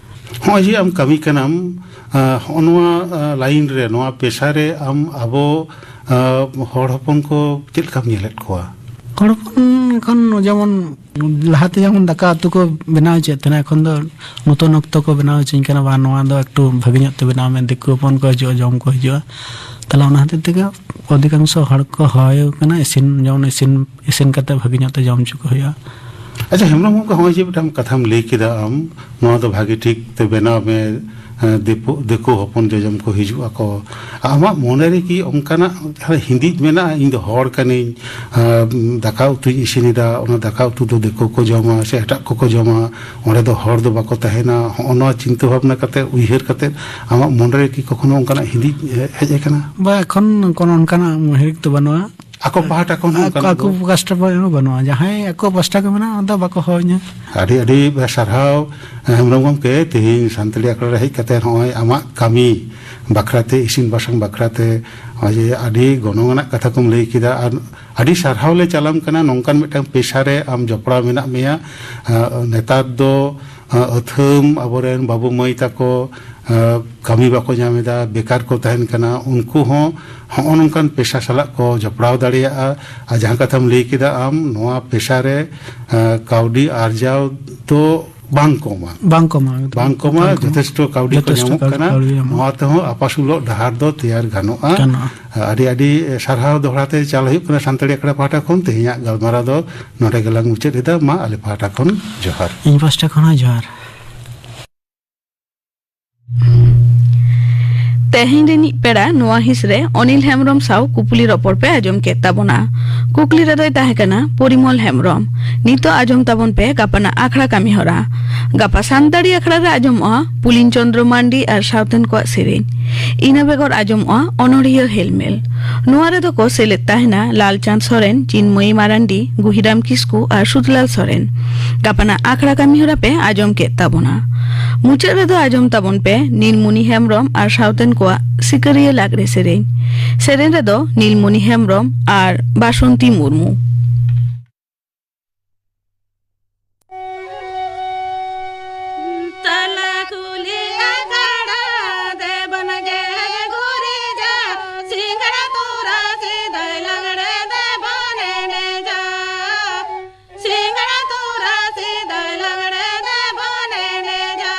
ᱦᱚᱸᱜᱼᱚᱭ ᱡᱮ ᱟᱢ ᱠᱟᱹᱢᱤ ᱠᱟᱱᱟᱢ, ᱟ, ᱦᱚᱸᱜᱼᱚ ᱱᱚᱣᱟ, ᱟ, ᱞᱟᱭᱤᱱ ᱨᱮ, ᱱᱚᱣᱟ ᱯᱮᱥᱟ ᱨᱮ ᱟᱢ ᱟᱵᱚ, ᱟ, ᱦᱚᱲ ᱦᱚᱯᱚᱱ ᱠᱚ ᱪᱮᱫ ᱞᱮᱠᱟᱢ ᱧᱮᱞᱮᱫ ᱠᱚᱣᱟ? ᱦᱚᱲ ᱦᱚᱯᱚᱱ ᱮᱠᱷᱚᱱ ᱡᱮᱢᱚᱱ ᱞᱟᱦᱟᱛᱮ ᱡᱮᱢᱚᱱ ᱫᱟᱠᱟ ᱩᱛᱩ ᱠᱚ ᱵᱮᱱᱟᱣ ᱦᱚᱪᱚᱭᱮᱫ ᱛᱟᱦᱮᱱᱟ, ᱮᱠᱷᱚᱱ ᱫᱚ ᱱᱚᱛᱩᱱ ᱚᱠᱛᱚ ᱠᱚ ᱵᱮᱱᱟᱣ ᱦᱚᱪᱚᱧ ᱠᱟᱱᱟ, "ᱵᱟᱝ, ᱱᱚᱣᱟ ᱫᱚ ᱮᱠᱴᱩ ᱵᱷᱟᱹᱜᱤ ᱧᱚᱜ ᱛᱮ ᱵᱮᱱᱟᱣ ᱢᱮ, ᱫᱤᱠᱩ ᱦᱚᱯᱚᱱ ᱠᱚ ᱦᱤᱡᱩᱜᱼᱟ, ᱡᱚᱢ ᱠᱚ ᱦᱤᱡᱩᱜᱼᱟ᱾" ᱛᱟᱦᱞᱮ ᱚᱱᱟ ᱦᱚᱛᱮᱡ ᱛᱮᱜᱮ ᱚᱫᱷᱤᱠᱟᱝᱥᱚ ᱦᱚᱲ ᱠᱚ ᱦᱚᱦᱚ ᱟᱠᱚ ᱠᱟᱱᱟ, ᱤᱥᱤᱱ, ᱡᱮᱢᱚᱱ ᱤᱥᱤᱱ, ᱤᱥᱤᱱ ᱠᱟᱛᱮ ᱵᱷᱟᱹᱜᱤ ᱧᱚᱜ ᱛᱮ ᱡᱚᱢ ᱦᱚᱪᱚ ᱠᱚ ᱦᱩᱭᱩᱜᱼᱟ᱾ ᱟᱪᱪᱷᱟ, ᱦᱮᱢᱵᱨᱚᱢ ᱜᱚᱢᱠᱮ, ᱦᱚᱸᱜᱼᱚᱭ ᱡᱮ ᱢᱤᱫᱴᱟᱝ ᱠᱟᱛᱷᱟᱢ ᱞᱟᱹᱭ ᱠᱮᱫᱟ ᱟᱢ, ᱱᱚᱣᱟ ᱫᱚ ᱵᱷᱟᱹᱜᱤ ᱴᱷᱤᱠ ᱛᱮ ᱵᱮᱱᱟᱣ ᱢᱮ, ᱮᱸ, ᱫᱤᱠᱩ, ᱫᱤᱠᱩ ᱦᱚᱯᱚᱱ ᱡᱚᱡᱚᱢ ᱠᱚ ᱦᱤᱡᱩᱜ ᱟᱠᱚ, ᱟᱢᱟᱜ ᱢᱚᱱᱮ ᱨᱮ ᱠᱤ ᱚᱱᱠᱟᱱᱟᱜ ᱡᱟᱦᱟᱸ ᱦᱤᱸᱫᱤᱡ ᱢᱮᱱᱟᱜᱼᱟ, "ᱤᱧ ᱫᱚ ᱦᱚᱲ ᱠᱟᱹᱱᱟᱹᱧ, ᱟᱨ ᱫᱟᱠᱟ ᱩᱛᱩᱧ ᱤᱥᱤᱱ ᱮᱫᱟ, ᱚᱱᱟ ᱫᱟᱠᱟ ᱩᱛᱩ ᱫᱚ ᱫᱤᱠᱩ ᱠᱚ ᱡᱚᱢᱟ ᱥᱮ ᱮᱴᱟᱜ ᱠᱚᱠᱚ ᱡᱚᱢᱟ, ᱚᱸᱰᱮ ᱫᱚ ᱦᱚᱲ ᱫᱚ ᱵᱟᱠᱚ ᱛᱟᱦᱮᱱᱟ"? ᱦᱚᱸᱜᱼᱚ ᱱᱚᱣᱟ ᱪᱤᱱᱛᱟᱹ ᱵᱷᱟᱵᱽᱱᱟ ᱠᱟᱛᱮ, ᱩᱭᱦᱟᱹᱨ ᱠᱟᱛᱮ ᱟᱢᱟᱜ ᱢᱚᱱᱮ ᱨᱮ ᱠᱤ ᱠᱚᱠᱷᱚᱱᱳ ᱚᱱᱠᱟᱱᱟᱜ ᱦᱤᱸᱫᱤᱡ ᱦᱮ-, ᱦᱮᱡ ᱟᱠᱟᱱᱟ? ᱵᱟ, ᱮᱠᱷᱚᱱ ᱠᱳᱱᱳ ᱚᱱᱠᱟᱱᱟᱜ ᱩᱭᱦᱟᱹᱨ ᱫᱚ ᱵᱟᱹᱱᱩᱜᱼᱟ᱾ ᱟᱠᱚ ᱯᱟᱦᱴᱟ ᱠᱷᱚᱱ ᱦᱚᱸ ᱟᱠᱚ, ᱚᱱᱠᱟᱱᱟᱜ ᱟᱠᱚ ᱫᱚ? ᱯᱟᱥᱴᱟ ᱯᱟᱦᱴᱟ ᱦᱚᱸ ᱵᱟᱹᱱᱩᱜᱼᱟ᱾ ᱡᱟᱦᱟᱸᱭ ᱟᱠᱚ ᱯᱟᱥᱴᱟ ᱠᱚ ᱢᱮᱱᱟᱜᱼᱟ, ᱚᱱᱟ ᱫᱚ ᱵᱟᱠᱚ ᱦᱚᱦᱚ ᱟᱹᱧᱟ᱾ ᱟᱹᱰᱤ, ᱟᱹᱰᱤ ᱥᱟᱨᱦᱟᱣ, ᱦᱮᱢᱵᱨᱚᱢ ᱜᱚᱢᱠᱮ, ᱛᱮᱦᱮᱧ ᱥᱟᱱᱛᱟᱲᱤ ᱟᱠᱷᱲᱟ ᱨᱮ ᱦᱮᱡ ᱠᱟᱛᱮ ᱱᱚᱜᱼᱚᱭ ᱟᱢᱟᱜ ᱠᱟᱹᱢᱤ ᱵᱟᱠᱷᱨᱟᱛᱮ, ᱤᱥᱤᱱ ᱵᱟᱥᱟᱝ ᱵᱟᱠᱷᱨᱟᱛᱮ ᱱᱚᱜᱼᱚᱭ ᱡᱮ ᱟᱹᱰᱤ ᱜᱚᱱᱚᱝ ᱟᱱᱟᱜ ᱠᱟᱛᱷᱟ ᱠᱚᱢ ᱞᱟᱹᱭ ᱠᱮᱫᱟ, ᱟᱨ ᱟᱹᱰᱤ ᱥᱟᱨᱦᱟᱣ ᱞᱮ ᱪᱟᱞᱟᱢ ᱠᱟᱱᱟ, ᱱᱚᱝᱠᱟᱱ ᱢᱤᱫᱴᱟᱝ ᱯᱮᱥᱟ ᱨᱮ ᱟᱢ ᱡᱚᱯᱲᱟᱣ ᱢᱮᱱᱟᱜ ᱢᱮᱭᱟ᱾ ᱟᱸ, ᱱᱮᱛᱟᱨ ᱫᱚ, ᱟᱸ, ᱟᱹᱛᱷᱟᱹᱢ ᱟᱵᱚᱨᱮᱱ ᱵᱟᱹᱵᱩ ᱢᱟᱹᱭ ᱛᱟᱠᱚ, ᱟᱸ, ᱠᱟᱹᱢᱤ ᱵᱟᱠᱚ ᱧᱟᱢ ᱮᱫᱟ, ᱵᱮᱠᱟᱨ ᱠᱚ ᱛᱟᱦᱮᱱ ᱠᱟᱱᱟ, ᱩᱱᱠᱩ ᱦᱚᱸ ᱦᱚᱸᱜᱼᱚ ᱱᱚᱝᱠᱟᱱ ᱯᱮᱥᱟ ᱥᱟᱞᱟᱜ ᱠᱚ ᱡᱚᱯᱲᱟᱣ ᱫᱟᱲᱮᱭᱟᱜᱼᱟ᱾ ᱟᱨ ᱡᱟᱦᱟᱸ ᱠᱟᱛᱷᱟᱢ ᱞᱟᱹᱭ ᱠᱮᱫᱟ ᱟᱢ, ᱱᱚᱣᱟ ᱯᱮᱥᱟ ᱨᱮ, ᱟᱸ, ᱠᱟᱹᱣᱰᱤ ᱟᱨᱡᱟᱣ ᱫᱚ ᱵᱟᱝ ᱠᱚᱢᱟ᱾ ᱵᱟᱝ ᱠᱚᱢᱟ, ᱮᱠᱫᱚᱢ᱾ ᱵᱟᱝ ᱠᱚᱢᱟ, ᱵᱟᱝ ᱠᱚᱢᱟ᱾ ᱡᱚᱛᱷᱮᱥᱴᱚ ᱠᱟᱹᱣᱰᱤ ᱠᱚ ᱡᱚᱛᱷᱮᱥᱴᱚ ᱧᱟᱢᱚᱜ ᱠᱟᱹᱣᱰᱤ, ᱠᱟᱱᱟ᱾ ᱠᱟᱹᱣᱰᱤ ᱧᱟᱢᱚᱜ᱾ ᱱᱚᱣᱟ ᱛᱮᱦᱚᱸ ᱟᱯᱟᱥᱩᱞᱚᱜ ᱰᱟᱦᱟᱨ ᱫᱚ ᱛᱮᱭᱟᱨ ᱜᱟᱱᱚᱜᱼᱟ᱾ ᱜᱟᱱᱚᱜᱼᱟ᱾ ᱟᱹᱰᱤ, ᱟᱹᱰᱤ ᱥᱟᱨᱦᱟᱣ ᱫᱚᱦᱲᱟ ᱛᱮ ᱪᱟᱞ ᱦᱩᱭᱩᱜ ᱠᱟᱱᱟ ᱥᱟᱱᱛᱟᱲᱤ ᱟᱠᱷᱲᱟ ᱯᱟᱦᱴᱟ ᱠᱷᱚᱱ᱾ ᱛᱮᱦᱮᱧᱟᱜ ᱜᱟᱞᱢᱟᱨᱟᱣ ᱫᱚ ᱱᱚᱰᱮ ᱜᱮᱞᱟᱝ ᱢᱩᱪᱟᱹᱫ ᱮᱫᱟ᱾ ᱢᱟ ᱟᱞᱮ ᱯᱟᱦᱴᱟ ᱠᱷᱚᱱ ᱡᱚᱦᱟᱨ᱾ ᱤᱧ ᱯᱟᱦᱴᱟ ᱠᱷᱚᱱ ᱦᱚᱸ ᱡᱚᱦᱟᱨ᱾ ᱛᱮᱦᱮᱧ ᱨᱤᱱᱤᱡ ᱯᱮᱲᱟ ᱱᱚᱣᱟ ᱦᱤᱸᱥ ᱨᱮ ᱚᱱᱤᱞ ᱦᱮᱢᱵᱽᱨᱚᱢ ᱥᱟᱶ ᱠᱩᱯᱩᱞᱤ ᱨᱚᱯᱚᱲ ᱯᱮ ᱟᱸᱡᱚᱢ ᱠᱮᱫ ᱛᱟᱵᱚᱱᱟ᱾ ᱠᱩᱠᱞᱤ ᱨᱮᱫᱚᱭ ᱛᱟᱦᱮᱸ ᱠᱟᱱᱟ ᱯᱚᱨᱤᱢᱚᱞ ᱦᱮᱢᱵᱽᱨᱚᱢ᱾ ᱱᱤᱛᱚᱜ ᱟᱸᱡᱚᱢ ᱛᱟᱵᱚᱱ ᱯᱮ ᱜᱟᱯᱟᱱᱟᱜ ᱟᱠᱷᱲᱟ ᱠᱟᱹᱢᱤ ᱦᱚᱨᱟ᱾ ᱜᱟᱯᱟ ᱥᱟᱱᱛᱟᱲᱤ ᱟᱠᱷᱲᱟ ᱨᱮ ᱟᱸᱡᱚᱢᱚᱜᱼᱟ ᱯᱩᱞᱤᱱ ᱪᱚᱸᱫᱽᱨᱚ ᱢᱟᱱᱰᱤ ᱟᱨ ᱥᱟᱶᱛᱮᱱ ᱠᱚᱣᱟᱜ ᱥᱮᱨᱮᱧ᱾ ᱤᱱᱟᱹ ᱵᱮᱜᱚᱨ ᱟᱸᱡᱚᱢᱚᱜᱼᱟ ᱚᱱᱚᱬᱦᱤᱭᱟᱹ ᱦᱮᱞᱢᱮᱞ᱾ ᱱᱚᱣᱟ ᱨᱮᱫᱚ ᱠᱚ ᱥᱮᱞᱮᱫ ᱛᱟᱦᱮᱱᱟ ᱞᱟᱞᱪᱟᱸᱫᱽ ᱥᱚᱨᱮᱱ, ᱪᱤᱱᱢᱚᱭᱤ ᱢᱟᱨᱟᱱᱰᱤ, ᱜᱩᱦᱤᱨᱟᱢ ᱠᱤᱥᱠᱩ ᱟᱨ ᱥᱩᱫᱷᱞᱟᱞ ᱥᱚᱨᱮᱱ᱾ ᱜᱟᱯᱟᱱᱟᱜ ᱟᱠᱷᱲᱟ ᱠᱟᱹᱢᱤ ᱦᱚᱨᱟ ᱯᱮ ᱟᱸᱡᱚᱢ ᱠᱮᱫ ᱛᱟᱵᱚᱱᱟ᱾ ᱢᱩᱪᱟᱹᱫ ᱨᱮᱫᱚ ᱟᱸᱡᱚᱢ ᱛᱟᱵᱚᱱ ᱯᱮ ᱱᱤᱞᱢᱩᱱᱤ ᱦᱮᱢᱵᱽᱨᱚᱢ ᱟᱨ ᱥᱟᱶᱛᱮᱱ ᱠᱚᱣᱟᱜ ᱥᱤᱠᱟᱹᱨᱤᱭᱟᱹ ᱞᱟᱜᱽᱲᱮ ᱥᱮᱨᱮᱧ᱾ ᱥᱮᱨᱮᱧ ᱨᱮᱫᱚ ᱱᱤᱞᱢᱩᱱᱤ ᱦᱮᱢᱵᱽᱨᱚᱢ ᱟᱨ ᱵᱟᱥᱚᱱᱛᱤ ᱢᱩᱨᱢᱩ᱾ ᱛᱟᱞᱟ ᱠᱩᱞᱦᱤ ᱟᱠᱷᱲᱟ ᱫᱮᱵᱚᱱ ᱜᱮ ᱜᱩᱨᱤᱡᱟ, ᱥᱤᱸᱜᱟᱲ ᱛᱚᱨᱟ ᱥᱤᱫᱟᱹᱭ ᱞᱟᱜᱽᱲᱮ ᱫᱮᱵᱚᱱ ᱮᱱᱮᱡᱟ᱾ ᱥᱤᱸᱜᱟᱲ ᱛᱚᱨᱟ ᱥᱤᱫᱟᱹᱭ ᱞᱟᱜᱽᱲᱮ ᱫᱮᱵᱚᱱ ᱮᱱᱮᱡᱟ᱾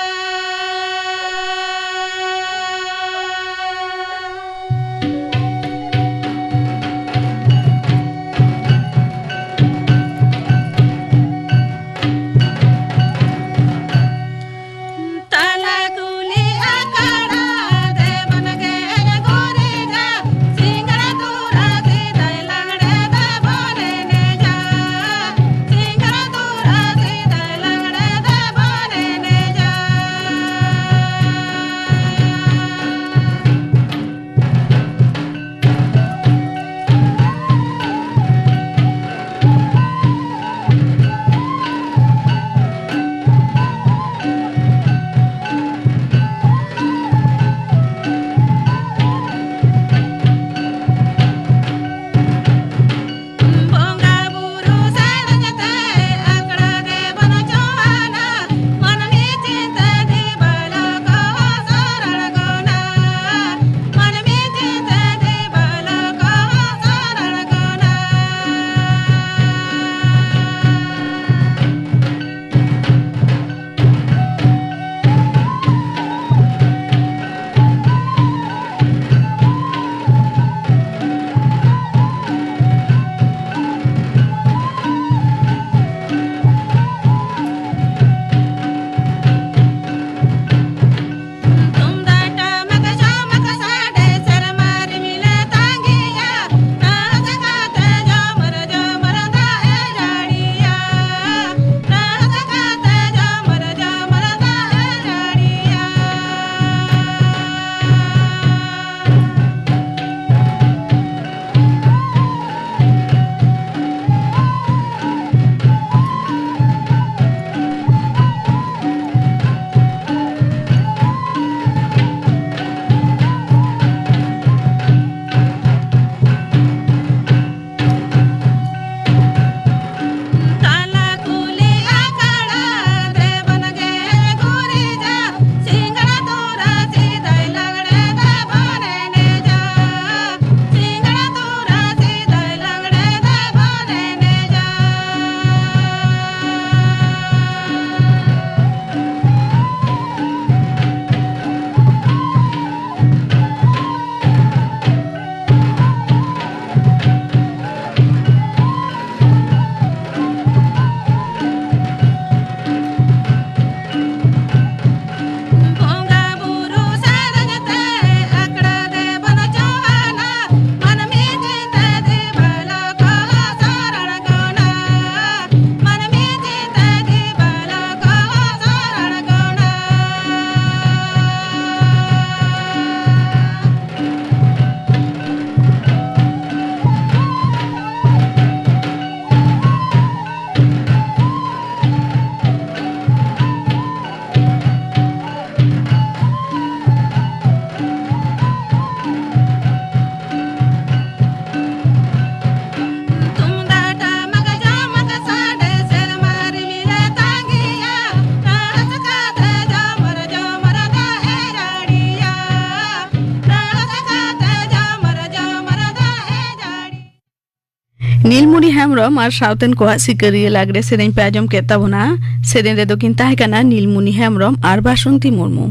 ᱱᱤᱞᱢᱩᱱᱤ ᱦᱮᱢᱵᱽᱨᱚᱢ ᱟᱨ ᱥᱟᱶᱛᱮᱱ ᱠᱚᱣᱟᱜ ᱥᱤᱠᱟᱹᱨᱤᱭᱟᱹ ᱞᱟᱜᱽᱲᱮ ᱥᱮᱨᱮᱧ ᱯᱮ ᱟᱸᱡᱚᱢ ᱠᱮᱫ ᱛᱟᱵᱚᱱᱟ᱾ ᱥᱮᱨᱮᱧ ᱨᱮᱫᱚ ᱠᱤᱱ ᱛᱟᱦᱮᱸ ᱠᱟᱱᱟ ᱱᱤᱞᱢᱩᱱᱤ ᱦᱮᱢᱵᱽᱨᱚᱢ ᱟᱨ ᱵᱟᱥᱚᱱᱛᱤ ᱢᱩᱨᱢᱩ᱾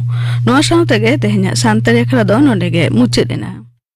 ᱱᱚᱣᱟ ᱥᱟᱶ ᱛᱮᱜᱮ ᱛᱮᱦᱮᱧᱟᱜ ᱥᱟᱱᱛᱟᱲᱤ ᱟᱠᱷᱲᱟ ᱫᱚ ᱱᱚᱰᱮ ᱜᱮ ᱢᱩᱪᱟᱹᱫ ᱮᱱᱟ᱾